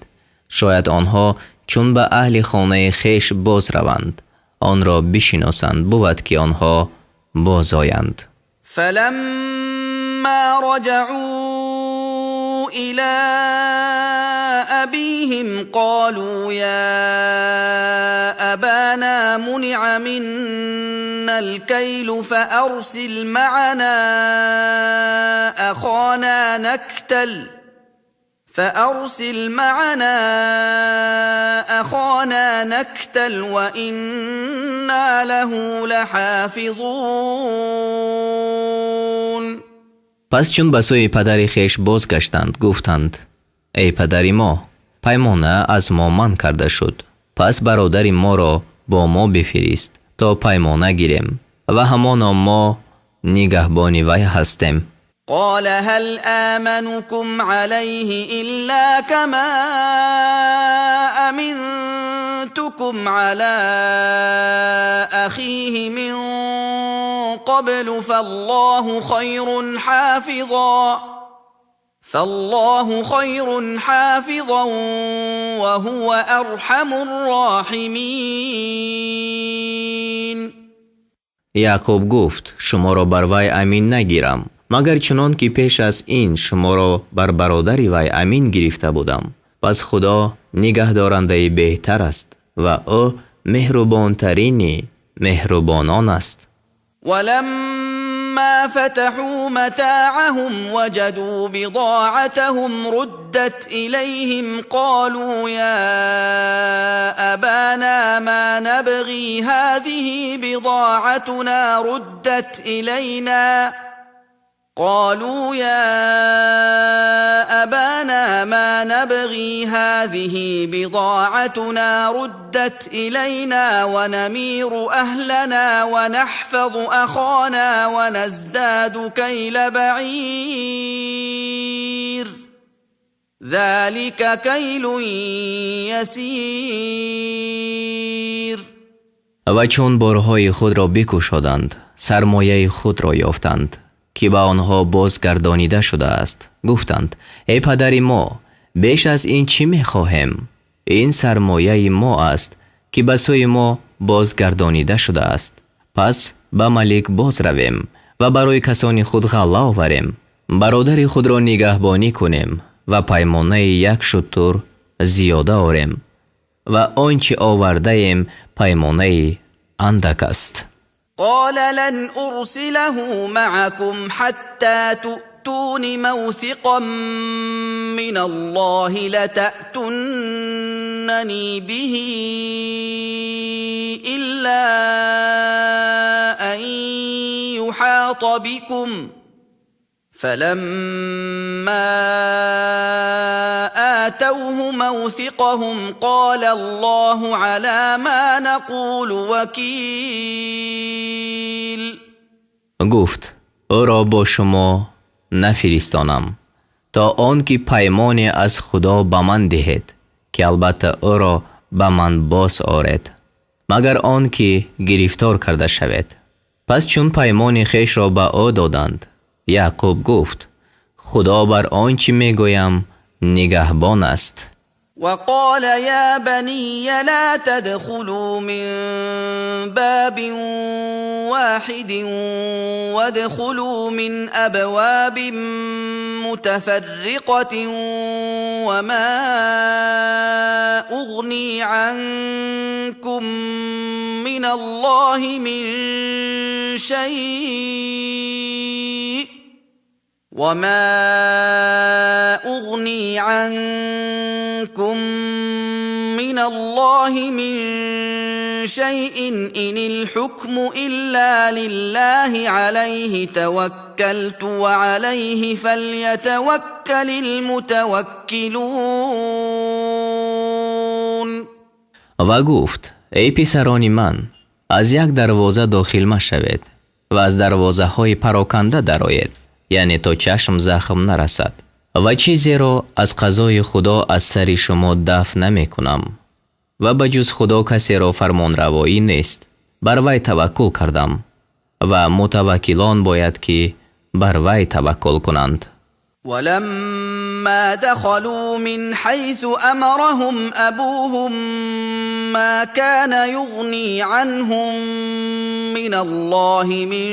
Speaker 1: шояд онҳо чун ба аҳли хонаи хеш боз раванд, онро бишиносанд, бувад ки онҳо бозоянд.
Speaker 2: فلما رجعوا إلى أبيهم قالوا يا أبانا منع منا الكيل فأرسل معنا أخانا نكتل فأرسل معنا أخانا نكتل وإنا له لحافظون.
Speaker 1: Пас чун ба сӯи падари хеш бозгаштанд, гуфтанд: эй падари мо, паймона аз мо манъ карда шуд, пас бародари моро бо мо бифирист, то паймона гирем ва ҳамоно мо нигаҳбони вай ҳастем.
Speaker 2: قال هل آمنكم عليه إلا كما أمنتكم على أخيه من قبل فالله خير حافظا وهو أرحم الراحمين.
Speaker 1: Яъқуб гуфт: шуморо бар вай амин нагирам, магар чунон ки пеш аз ин шуморо бар бародари вай амин гирифта будам. Пас Худо нигаҳдорандаи беҳтар аст ва ӯ меҳрубонтарини меҳрубонон аст.
Speaker 2: ولما فتحوا متاعهم وجدوا بضاعتهم ردت إليهم قالوا يا أبانا ما نبغي هذه بضاعتنا ردت إلينا قالوا يا أبانا ما نبغي هذه بضاعتنا ردت إلينا ونمير أهلنا ونحفظ أخانا ونزداد كيل بعير ذلك كيل يسير.
Speaker 1: Ва чун борҳои худро бикушоданд, сармояи худро ёфтанд, ки ба онҳо бозгардонида шудааст. Гуфтанд: эй падари мо, беш аз ин чӣ мехоҳем? Ин сармояи мо аст, ки ба сӯи мо бозгардонида шудааст. Пас ба малик боз равем ва барои касони худ ғалла оварем, бародари худро нигаҳбонӣ кунем ва паймонаи як шутур зиёда орем. Ва он чӣ овардаем паймонаи андак аст.
Speaker 2: قال لن أرسله معكم حتى تؤتون موثقا من الله لتأتونني به إلا أن يحاط بكم فلما آتوه موثقهم قال الله على ما نقول وكيل.
Speaker 1: Гуфт: ӯро бо шумо нафиристонам то он ки паймоне аз Худо ба ман диҳед, ки албатта ӯро ба ман боз оред, магар он ки гирифтор карда шавед. Пас чун паймони хешро ба ӯ доданд, Яъқуб гуфт: Худо бар он чӣ мегӯям нигаҳбон аст.
Speaker 2: وقال يا بني لا تدخلوا من باب واحد وادخلوا من أبواب متفرقة وما أغني عنكم من الله من شيء وما أغني عنكم من الله من شيء إن الحكم إلا لله عليه توكلت وعليه فليتوكل المتوكلون.
Speaker 1: Ва гуфт: эй писарони ман, аз як дарвоза дохил машавед ва аз дарвозаҳои пароканда дароед, яъне то чашм захм нарасад, ва чизеро аз қазои Худо аз сари шумо дафъ намекунам ва ба ҷуз Худо касеро фармонравоӣ нест. Бар вай таваккул кардам ва мутаваккилон бояд ки бар вай таваккул кунанд.
Speaker 2: ولما دخلوا من حيث أمرهم أبوهم ما كان يغني عنهم من الله من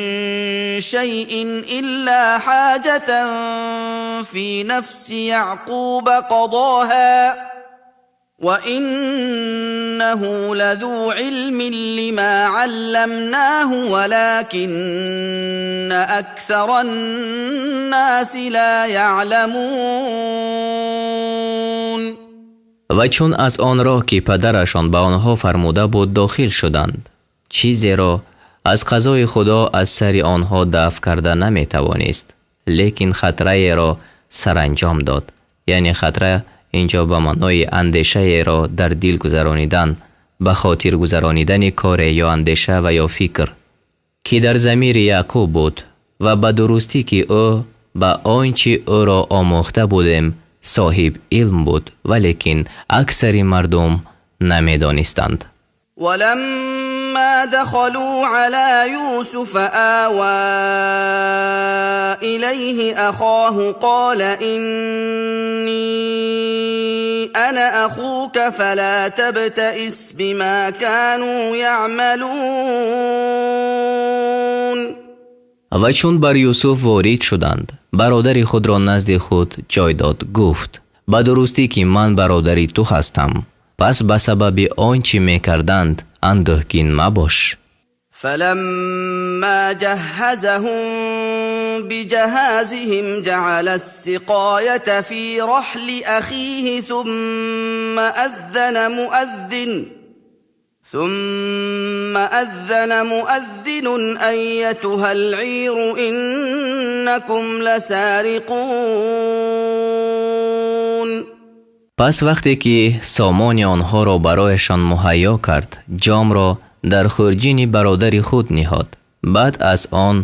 Speaker 2: شيء إلا حاجة في نفس يعقوب قضاها وإنه لذو علم لما علمناه ولكن أكثر الناس لا يعلمون.
Speaker 1: Ва чун аз он роҳ ки падарашон ба онҳо фармуда буд дохил шуданд, чизеро аз қазои Худо аз сари онҳо дафъ карда наметавонист, лекин хатраеро саранҷом дод. Яъне хатра инҷо ба маънои андешаеро дар дил гузаронидан, ба хотир гузаронидани коре ё андеша ва ё фикр, ки дар замири Яъқуб буд ва ба дурустӣ ки ӯ ба он чӣ ӯро омӯхта будем соҳиб илм буд, валекин аксари мардум намедонистанд.
Speaker 2: ولما دخلوا على يوسف آوى إليه أخاه قال إني أنا أخوك فلا تبتئس بما كانوا يعملون.
Speaker 1: Ва чун бар Юсуф ворид шуданд, бародари худро назди худ ҷой дод, гуфт: ба дурустӣ ки ман бародари ту ҳастам, пас ба сабаби он чӣ мекарданд андӯҳгин мабош.
Speaker 2: فلما جهزهم بجهازهم جعل السقاية في رحل أخيه ثم أذن مؤذن أيتها العير إنكم لسارقون.
Speaker 1: Пас вақте ки сомони онҳоро барояшон муҳайё кард, ҷомро дар хурҷини бародари худ ниҳод. Баъд аз он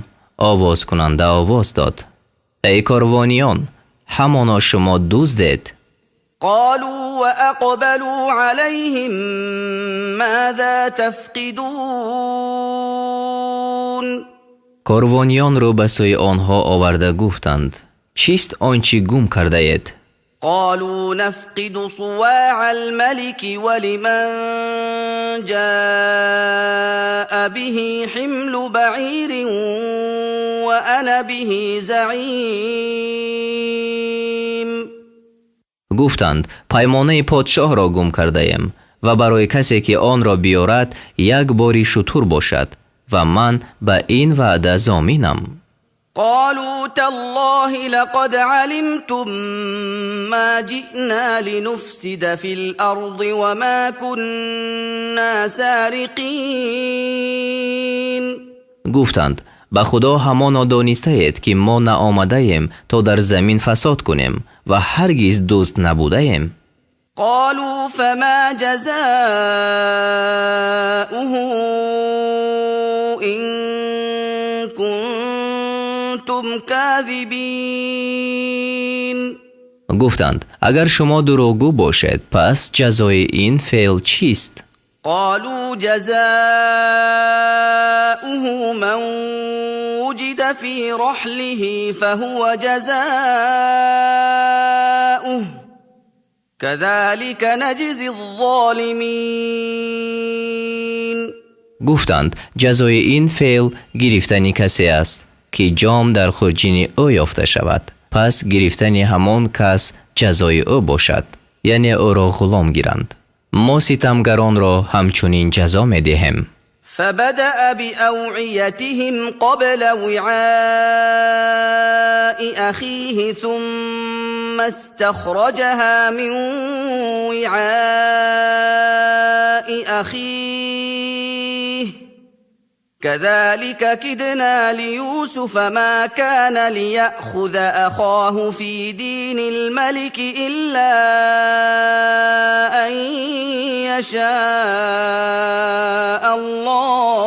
Speaker 1: овозкунанда овоз дод: эй корвониён, ҳамоно шумо дуздед.
Speaker 2: قالوا وأقبلوا عليهم ماذا تفقدون.
Speaker 1: Корвониён рӯ ба сӯи онҳо оварда гуфтанд: чист он чӣ гум кардаед?
Speaker 2: قالوا نفقد صواع الملك ولمن جاء به حمل بعير وأنا به زعيم.
Speaker 1: Гуфтанд: паймонаи подшоҳро гум кардаем Ва барои касе ки онро биёрад як бори шутур бошад ва ман ба ин ваъда зоминам.
Speaker 2: قالوا تالله لقد علمتم ما جئنا لنفسد في الأرض وما كنا سارقين.
Speaker 1: Гуфтанд: ба Худо, ҳамоно донистаед, ки мо наомадаем то дар замин фасод кунем ва ҳаргиз дузд набудаем.
Speaker 2: قالوا فما جزاؤه إن كنتم كاذبين.
Speaker 1: Гуфтанд: агар шумо дурӯғгӯ бошед, пас ҷазои ин феъл чист?
Speaker 2: قالوا جزاؤه من وجد في رحله فهو جزاؤه كذلك نجزي الظالمين.
Speaker 1: Гуфтанд: ҷазои ин феъл гирифтани касе аст, ки ҷом дар хурҷини ӯ ёфта шавад, пас гирифтани ҳамон кас ҷазои ӯ бошад, яъне ӯро ғулом гиранд. Мо ситамгаронро ҳамчунин ҷазо медиҳем.
Speaker 2: فبدأ بأوعيتهم قبل وعاء أخيه ثم استخرجها من وعاء أخيه كذلك كدنا ليوسف ما كان ليأخذ أخاه في دين الملك إلا أن يشاء الله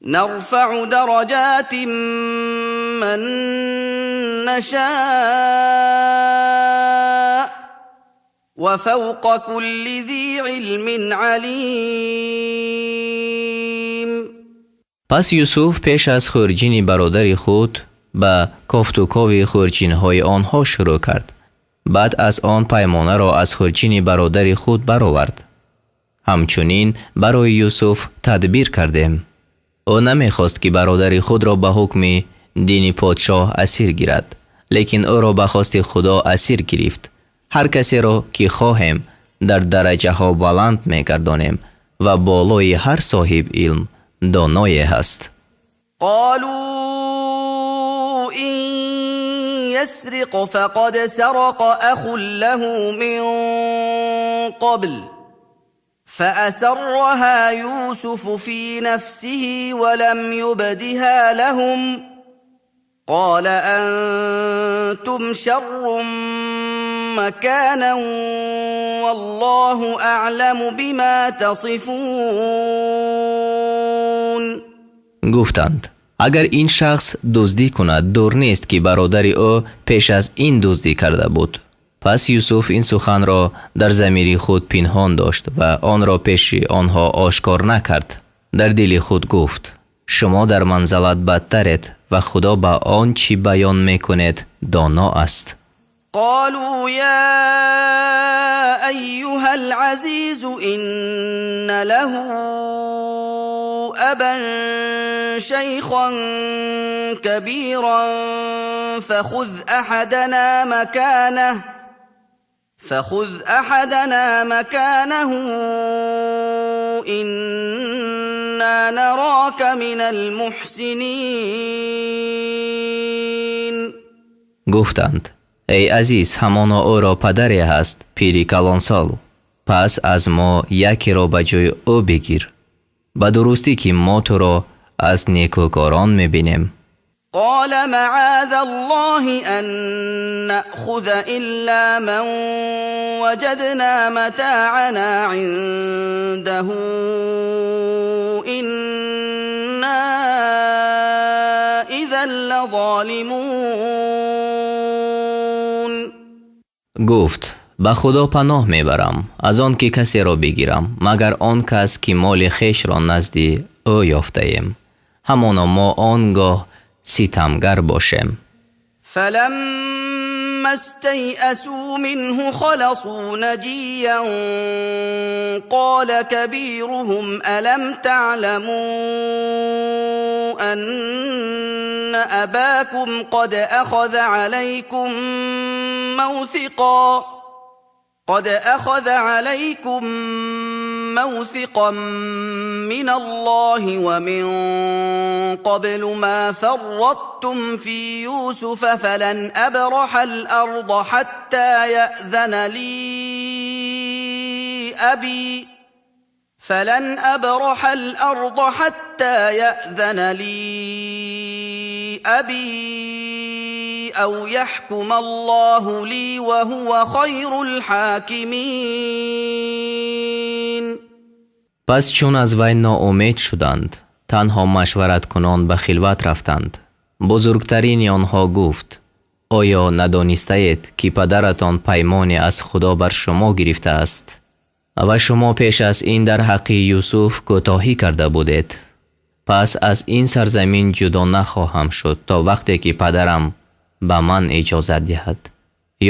Speaker 2: نرفع درجات من نشاء وفوق كل ذي علم عليم.
Speaker 1: Пас Юсуф пеш аз хурҷини бародари худ ба кофтукови хурҷинҳои онҳо шурӯъ кард. Баъд аз он паймонаро аз хурҷини бародари худ баровард. Ҳамчунин барои Юсуф тадбир кардем. Ӯ намехост, ки бародари худро ба ҳукми дини подшоҳ асир гирад, лекин ӯро ба хости Худо асир гирифт. Ҳар касеро ки хоҳем, дар дараҷаҳо баланд мегардонем ва болои ҳар соҳиб илм доное ҳаст.
Speaker 2: قالوا إن يسرق فقد سرق أخ له من قبل فأسرها يوسف في نفسه ولم يبدها لهم قال أنتم شر مكانا والله أعلم بما تصفون.
Speaker 1: Гуфтанд: агар ин шахс дуздӣ кунад, дур нест, ки бародари ӯ пеш аз ин дуздӣ карда буд. Пас Юсуф ин суханро дар замири худ пинҳон дошт ва онро пеши онҳо ошкор накард. Дар дили худ гуфт: шумо дар манзалат бадтаред ва Худо ба он чӣ баён мекунед доно аст.
Speaker 2: قالوا يا أيها العزيز إن له أبا شيخا كبيرا فخذ أحدنا مكانه إنا نراك من المحسنين.
Speaker 1: Гуфтанд: эй азиз, ҳамоно ӯро падаре ҳаст, пири калонсол. Пас аз мо якеро ба ҷои ӯ бигир. Ба дурустӣ, ки мо туро аз некӯкорон мебинем.
Speaker 2: قال معاذ الله أن نأخذ إلا من وجدنا متاعنا عنده إنا إذا لظالمون.
Speaker 1: Гуфт: ба Худо паноҳ мебарам аз он ки касеро бигирам, магар он кас ки моли хешро назди ӯ ёфтаем. Ҳамоно мо он гоҳ ситамгар бошем.
Speaker 2: فلما استيئسوا منه خلصوا نجيا قال كبيرهم ألم تعلموا أن أباكم قد أخذ عليكم موثقا قد أخذ عليكم موثقا من الله ومن قبل ما فرطتم في يوسف فلن أبرح الأرض حتى يأذن لي أبي فلن أبرح الأرض حتى يأذن لي أبي أو يحكم الله لي وهو خير الحاكمين.
Speaker 1: Пас чун аз вай ноумед шуданд, танҳо машвараткунон ба хилват рафтанд. Бузургтарини онҳо гуфт: оё надонистаед, ки падаратон паймоне аз Худо бар шумо гирифтааст ва шумо пеш аз ин дар ҳаққи Юсуф кӯтоҳӣ карда будед? Пас аз ин сарзамин ҷудо нахоҳам шуд то вақте ки падарам ба ман иҷозат диҳад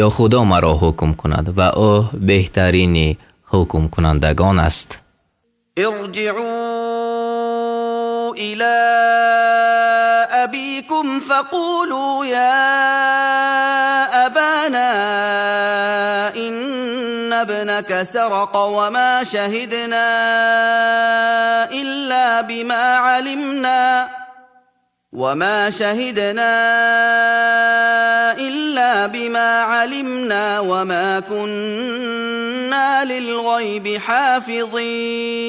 Speaker 1: ё Худо маро ҳукм кунад, ва ӯ беҳтарини ҳукмкунандагон аст.
Speaker 2: ارجعوا إلى أبيكم فقولوا يا أبانا إن ابنك سرق وما شهدنا إلا بما علمنا وما شهدنا إلا بما علمنا وما كنا للغيب حافظين.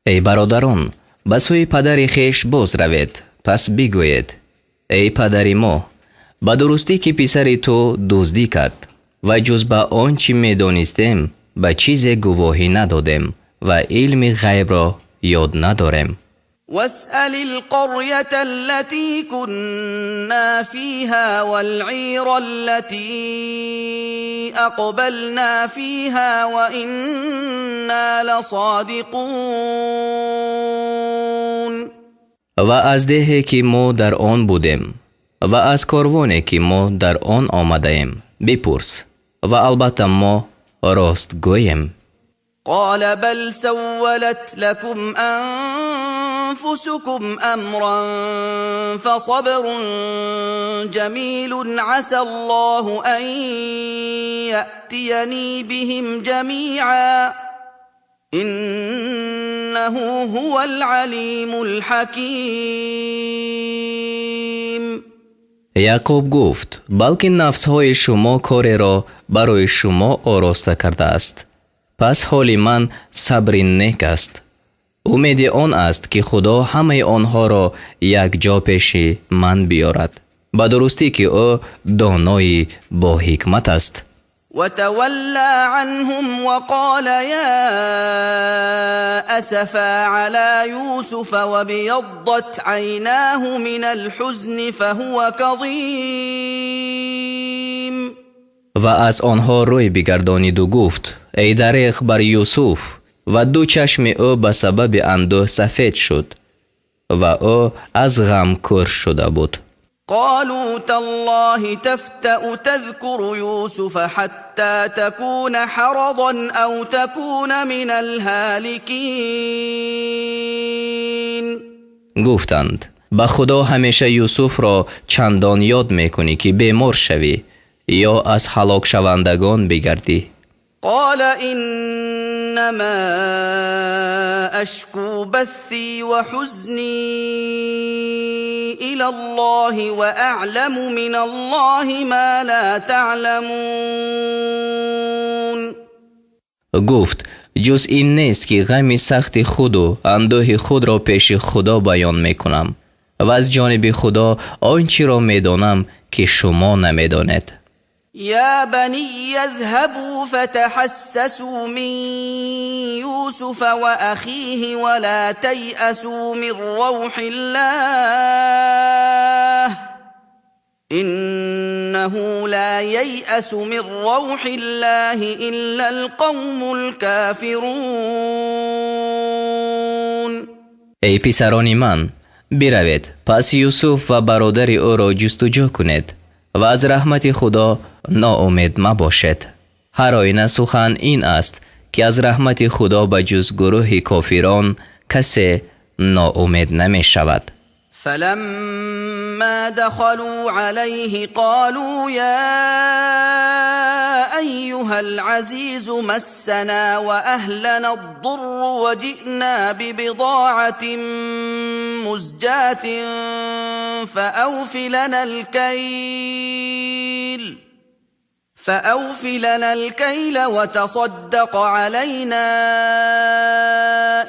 Speaker 1: Эй бародарон, ба сӯи падари хеш боз равед, пас бигӯед: эй падари мо, ба дурустӣ ки писари ту дуздӣ кард ва ҷуз ба он чӣ медонистем ба чизе гувоҳӣ надодем ва илми ғайбро ёд надорем.
Speaker 2: واسأل القرية التي كنا فيها والعير التي أقبلنا فيها وإنا لصادقون.
Speaker 1: Ва аз деҳе ки мо дар он будем ва аз корвоне ки мо дар он омадаем бипурс, ва албатта мо ростгӯем.
Speaker 2: قال بل سولت لكم أنفسكم أمرا فصبر جميل عسى الله أن يأتيني بهم جميعا إنه هو العليم الحكيم.
Speaker 1: Яъқуб гуфт: балки нафсҳои шумо кореро барои шумо ороста кардааст, пас ҳоли ман сабри нек аст. Умеди он аст, ки Худо ҳамаи онҳоро якҷо пеши ман биёрад. Ба дурустӣ ки ӯ донои боҳикмат аст.
Speaker 2: وتولى عنهم وقال يا أسفا على يوسف وابيضت عيناه من الحزن فهو كظيم.
Speaker 1: Ва аз онҳо рӯй бигардониду гуфт: эй дареғ бар Юсуф, ва ду чашми ӯ ба сабаби андӯҳ сафед шуд ва ӯ аз ғам кӯр шуда буд.
Speaker 2: قالوا تالله تفتأ تذكر يوسف حتى تكون حرضا أو تكون من الهالكين.
Speaker 1: Гуфтанд: ба Худо, ҳамеша Юсуфро чандон ёд мекунӣ, ки бемор шавӣ ё аз ҳалокшавандагон бигардӣ.
Speaker 2: قال إنما أشكو بثي وحزني إلى الله وأعلم من الله ما لا تعلمون.
Speaker 1: Гуфт: ҷуз ин нест, ки ғами сахти худу андӯҳи худро пеши Худо баён мекунам ва аз ҷониби Худо он чиро медонам, ки шумо намедонед.
Speaker 2: يا بني اذهبوا فتحسسوا من يوسف وأخيه ولا تيأسوا من روح الله إنه لا ييأس من روح الله إلا القوم الكافرون.
Speaker 1: Эй писарони ман, биравед, пас Юсуф ва бародари ӯро ҷустуҷӯ кунед ва аз раҳмати Худо ноумед мабошед. Ҳар оина сухан ин аст, ки аз раҳмати Худо ба ҷуз гурӯҳи кофирон касе ноумед намешавад.
Speaker 2: فلما دخلوا عليه قالوا يا أيها العزيز مسنا وأهلنا الضر وجئنا ببضاعة مزجاة فأوف لنا الكيل وتصدق علينا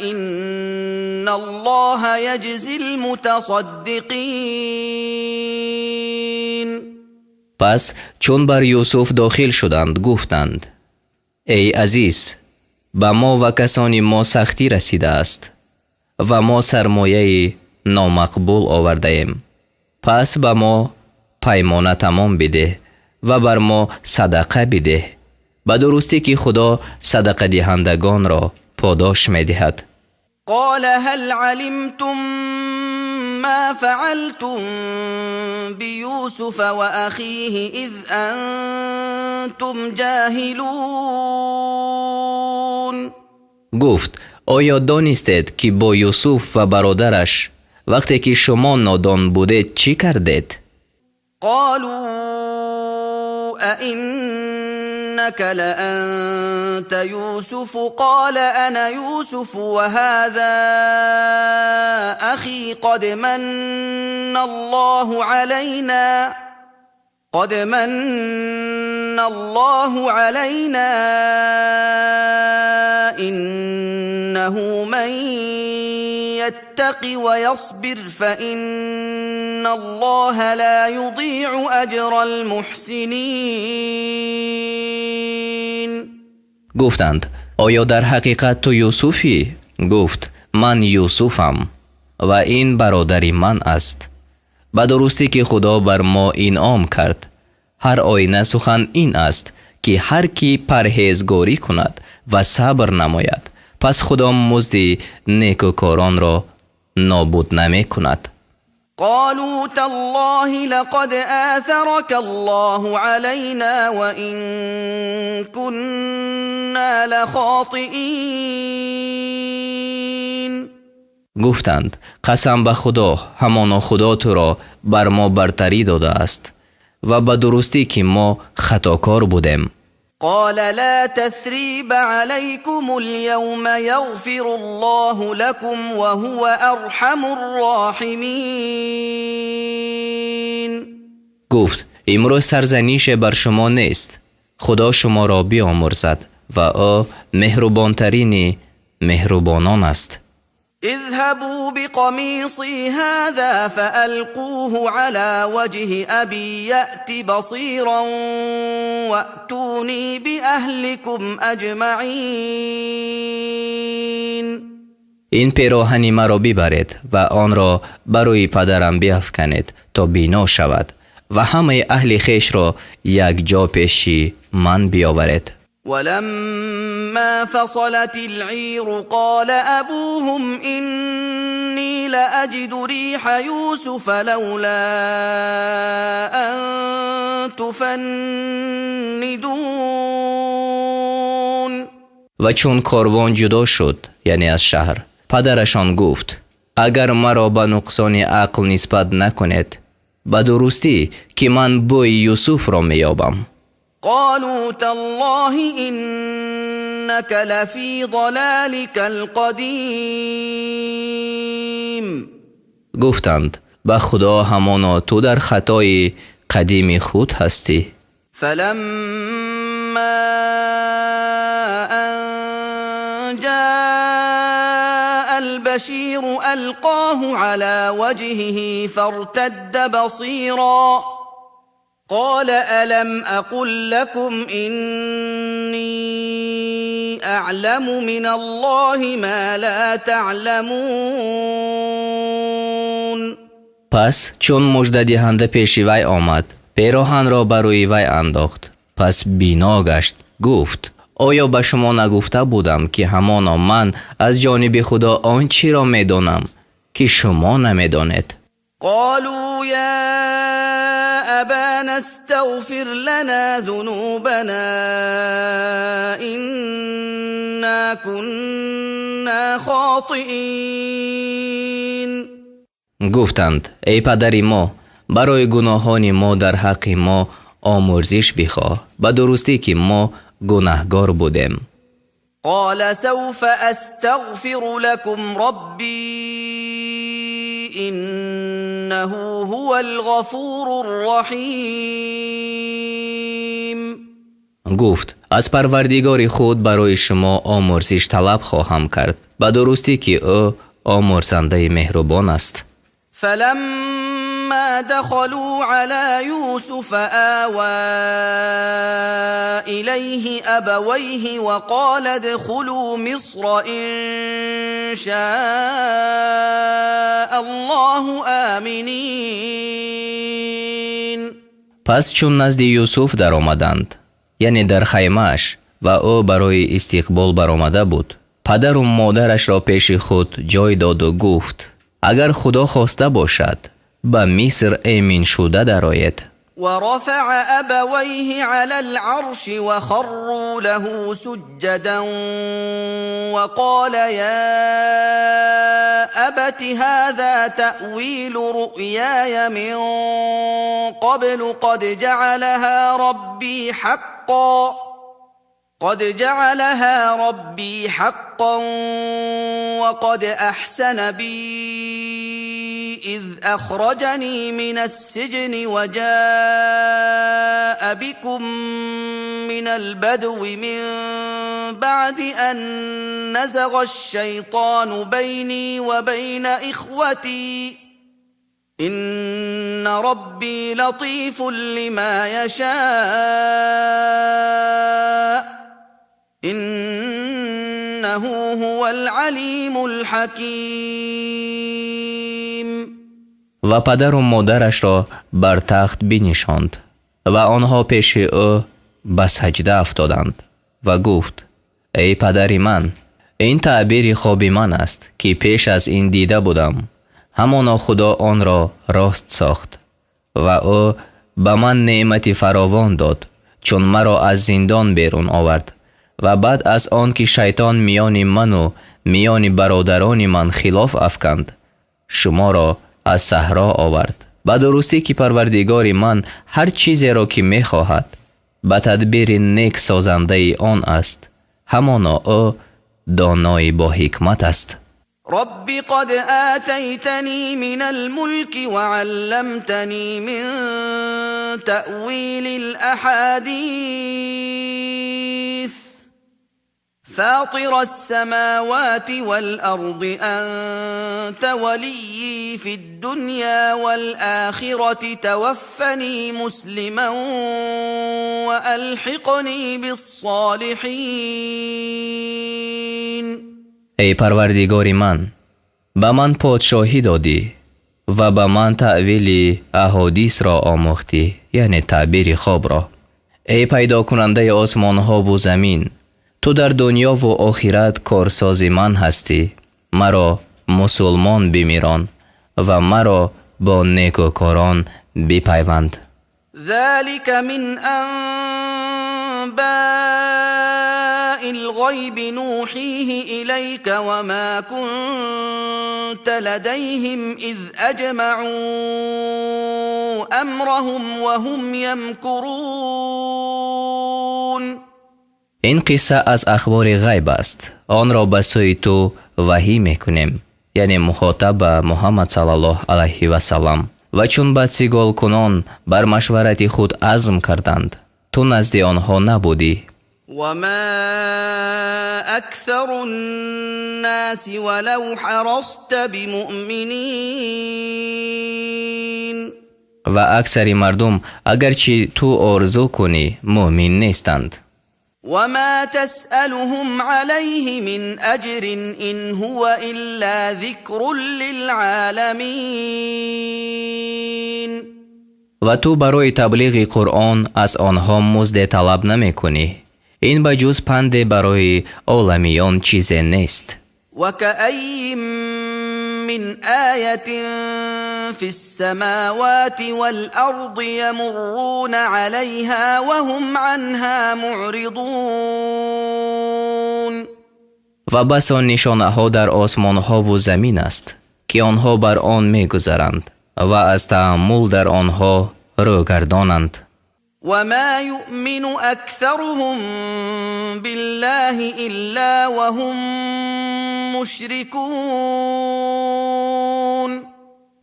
Speaker 2: إن الله يجزي المتصدقين.
Speaker 1: Пас чун бар Юсуф дохил шуданд, гуфтанд: эй азиз, ба мо ва касони мо сахтӣ расидааст ва мо сармояи номақбул овардаем. Пас ба мо паймона тамом бидеҳ ва бар мо садақа бидеҳ. Ба дурустӣ ки Худо садақадиҳандагонро подош медиҳад.
Speaker 2: قال هل علمتم ما فعلتم بيوسف وأخيه إذ أنتم جاهلون.
Speaker 1: Гуфт: оё донистед ки бо Юсуф ва бародараш вақте ки шумо нодон будед чӣ кардед?
Speaker 2: قالوا أئنك لأنت يوسف؟ قال أنا يوسف وهذا أخي قد من الله علينا إنه من يتق ويصبر فإن الله لا يضيع أجر المحسنين.
Speaker 1: Гуфтанд: оё дар ҳақиқат ту Юсуфӣ? Гуфт: ман Юсуфам ва ин бародари ман аст. Ба дурустӣ ки Худо бар мо инъом кард. Ҳар оина сухан ин аст ки ҳар кӣ парҳезгорӣ кунад ва сабр намояд, пас Худо музди некӯкоронро нобуд намекунад.
Speaker 2: قالوا تالله لقد آثرك الله علينا وإن كنا لخاطئين.
Speaker 1: Гуфтанд: қасам ба Худо, ҳамоно Худо туро бар мо бартарӣ додааст ва ба дурустӣ ки мо хатокор будем.
Speaker 2: قال لا تثريب عليكم اليوم يغفر الله لكم وهو أرحم الراحمين.
Speaker 1: Гуфт: имрӯз сарзанише бар шумо нест, Худо шуморо биомӯрзад ва ӯ меҳрубонтарини меҳрубонон аст.
Speaker 2: اذهبوا بقميصي هذا فألقوه على وجه أبي يأت بصيرا وأتوني بأهلكم أجمعين.
Speaker 1: Ин пироҳани маро бибаред ва онро ба рӯи падарам биафканед то бино шавад ва ҳамаи аҳли хешро якҷо пеши ман биёваред.
Speaker 2: ولما فصلت العير قال أبوهم إني لأجد ريح يوسف لولا أن تفندون.
Speaker 1: Ва чун корвон ҷудо шуд, яъне аз шаҳр, падарашон гуфт: агар маро ба нуқсони ақл нисбат накунед, ба дурустӣ ки ман бӯи Юсуфро меёбам.
Speaker 2: قالوا تالله إنك لفي ضلالك القديم.
Speaker 1: Гуфтанд: ба Худо, ҳамоно ту дар хатои қадими худ ҳастӣ.
Speaker 2: فلما أن جاء البشير ألقاه على وجهه فارتد بصيرا قال ألم أقل لكم إني أعلم من الله ما لا تعلمون.
Speaker 1: Пас чун муждадиҳанда пеши вай омад, пироҳанро ба рӯи вай андохт, пас бино гашт. Гуфт: оё ба шумо нагуфта будам ки ҳамоно ман аз ҷониби Худо он чиро медонам ки шумо намедонед?
Speaker 2: قالوا يا أبانا استغفر لنا ذنوبنا إنا كنا خاطئين.
Speaker 1: Гуфтанд: эй падари мо, барои гуноҳони мо дар ҳаққи мо омӯрзиш бихоҳ, ба дурустӣ ки мо Гунаҳгор будем.
Speaker 2: قال سوف أستغفر لكم ربي إنه هو الغفور الرحيم.
Speaker 1: Гуфт: аз Парвардигори худ барои шумо омӯрзиш талаб хоҳам кард, ба дурустӣ ки ӯ омӯрзандаи меҳрубон аст.
Speaker 2: فلما دخلوا على يوسف آوى إليه أبويه وقال ادخلوا مصر إن شاء الله آمنين.
Speaker 1: Пас чун назди Юсуф даромаданд, яъне дар хаймааш, ва ӯ барои истиқбол баромада буд, падару модарашро пеши худ ҷой доду гуфт: агар Худо хоста бошад, ба Миср эмин шуда дароед.
Speaker 2: ورفع أبويه على العرش وخروا له سجدا وقال يا أبت هذا تأويل رؤياي من قبل قد جعلها ربي حقا وقد أحسن بي إذ أخرجني من السجن وجاء بكم من البدو من بعد أن نزغ الشيطان بيني وبين إخوتي إن ربي لطيف لما يشاء إنه هو العليم الحكيم.
Speaker 1: Ва падару модарашро бар тахт бинишонд ва онҳо пеши ӯ ба саҷда афтоданд ва гуфт: эй падари ман, ин таъбири хоби ман аст, ки пеш аз ин дида будам. Ҳамоно Худо онро рост сохт ва ӯ ба ман неъмати фаровон дод, чун маро аз зиндон берун овард ва баъд аз он ки шайтон миёни ману миёни бародарони ман хилоф афканд, шуморо аз саҳро овард. Ба дурустӣ ки Парвардигори ман ҳар чизеро ки мехоҳад ба тадбири нек созандаи он аст. Ҳамоно ӯ донои бо ҳикмат аст.
Speaker 2: رب قد آتيتني من الملك وعلمتني من تأويل الأحاديث فاطر السماوات والأرض أنت وليي في الدنيا والآخرة توفني مسلما وألحقني بالصالحين.
Speaker 1: Эй Парвардигори ман, ба ман подшоҳӣ додӣ ва ба ман таъвили аҳодисро омӯхтӣ, яъне таъбири хобро. Эй пайдокунандаи осмонҳову замин, ту дар дунёву охират корсози ман ҳастӣ. Маро мусулмон бимирон ва маро бо некӯкорон бипайванд.
Speaker 2: ذلك من أنباء الغيب نوحيه إليك وما كنت لديهم إذ أجمعوا أمرهم وهم يمكرون.
Speaker 1: Ин қисса аз ахбори ғайб аст, онро ба сӯи ту ваҳӣ мекунем, яъне мухотаб ба Муҳаммад саллаллоҳ алайҳи васаллам. Ва чун бадсиголкунон бар машварати худ азм карданд, ту назди онҳо набудӣ.
Speaker 2: وما أكثر الناس ولو حرصت بمؤمنين.
Speaker 1: Ва аксари мардум, агарчи ту орзу кунӣ, мӯъмин нестанд.
Speaker 2: وما تسألهم عليه من أجر إن هو إلا ذكر للعالمين.
Speaker 1: Ва ту барои таблиғи Қуръон аз онҳо музде талаб намекунӣ. Ин ба ҷуз панде барои оламиён чизе нест.
Speaker 2: وكأي من آية في السماوات والأرض يمرون عليها وهم عنها معرضون.
Speaker 1: Ва басо нишонаҳо дар осмонҳову замин аст, ки онҳо бар он мегузаранд ва аз тааммул дар онҳо рӯгардонанд.
Speaker 2: وما يؤمن أكثرهم بالله إلا وهم مشركون.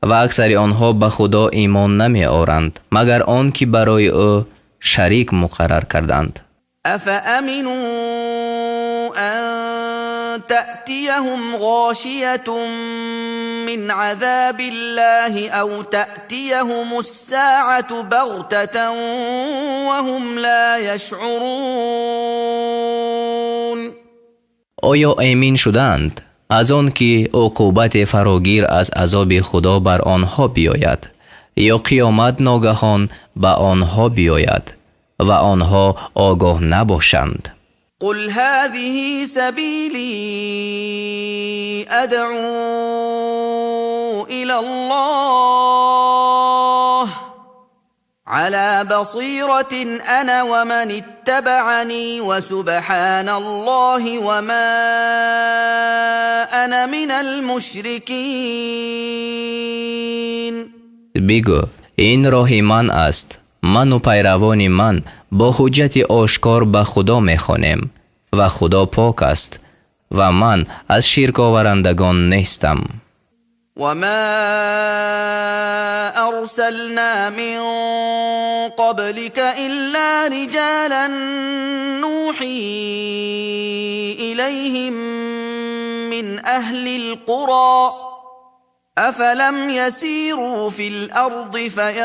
Speaker 1: Ва аксари онҳо ба Худо имон намеоранд, магар он ки барои ӯ шарик муқаррар карданд.
Speaker 2: أفأمنوا أن تأتيهم غاشية من عذاب الله أو تأتيهم الساعة بغتة وهم لا يشعرون.
Speaker 1: Оё эмин шуданд аз он ки уқубати фарогир аз азоби Худо бар онҳо биёяд ё қиёмат ногаҳон ба онҳо биёяд ва онҳо огоҳ набошанд?
Speaker 2: قل هذه سبيلي أدعو إلى الله على بصيرة أنا ومن اتبعني وسبحان الله وما أنا من المشركين.
Speaker 1: Бигӯ: ин роҳи ман аст, ману пайравони ман бо ҳуҷҷати ошкор ба Худо мехонем, ва Худо пок аст, ва ман аз ширковарандагон нестам.
Speaker 2: وما أرسلنا من قبلك إلا رجالا نوحي إليهم من أهل القرى أفلم يسيروا في الأرض فينظروا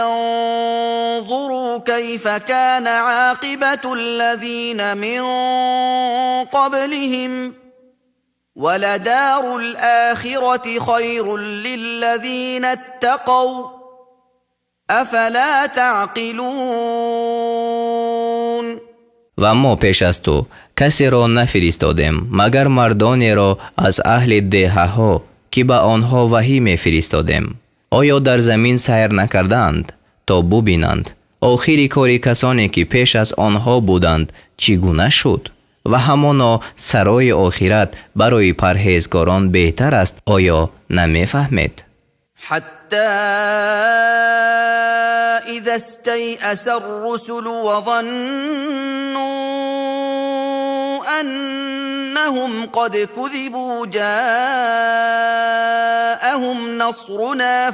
Speaker 2: كيف كان عاقبة الذين من قبلهم ولدار الآخرة خير للذين اتقوا أفلا تعقلون.
Speaker 1: Ва мо пеш аз ту касеро нафиристодем, магар мардонеро аз аҳли деҳаҳо, ки ба онҳо ваҳӣ мефиристодем. Оё дар замин сайр накардаанд, то бубинанд охири кори касоне ки пеш аз онҳо буданд чӣ гуна шуд? Ва ҳамоно сарои охират барои парҳезгорон беҳтар аст. Оё намефаҳмед?
Speaker 2: حتى إذا استيأس الرسل وظنوا أنهم قد كذبوا جاءهم نصرنا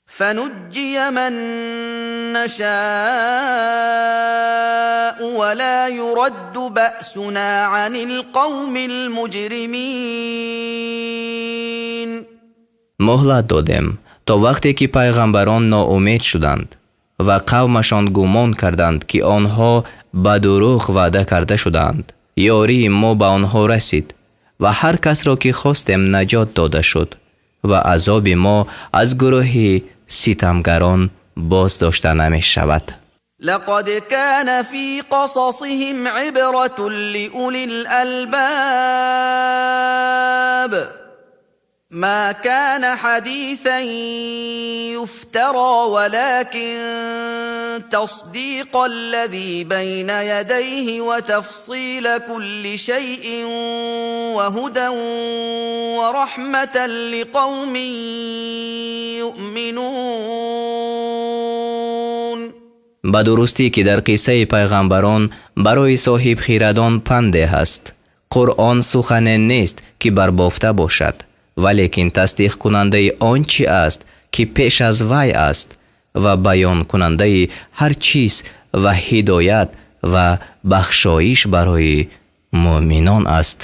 Speaker 2: فنجي من نشاء ولا يرد بأسنا عن القوم المجرمين.
Speaker 1: Муҳлат додем то вақте ки пайғамбарон ноумед шуданд ва қавмашон гумон карданд, ки онҳо ба дурӯғ ваъда карда шудаанд. Ёрии мо ба онҳо расид ва ҳар касро ки хостем наҷот дода шуд ва азоби мо аз гурӯҳи ситамгарон боз дошта намешавад.
Speaker 2: لقد كان في قصصهم عبرة لأولي الألباب. ما كان حديثا يفترى ولكن تصديق الذي بين يديه وتفصيل كل شيء وهدى ورحمة لقوم يؤمنون.
Speaker 1: Ба дурустӣ ки дар қиссаи пайғамбарон барои соҳибхирадон панде ҳаст. Қуръон сухане нест, ки барбофта бошад, валекин тасдиқкунандаи он чӣ аст, ки пеш аз вай аст, ва баёнкунандаи ҳар чиз ва ҳидоят ва бахшоиш барои муъминон аст.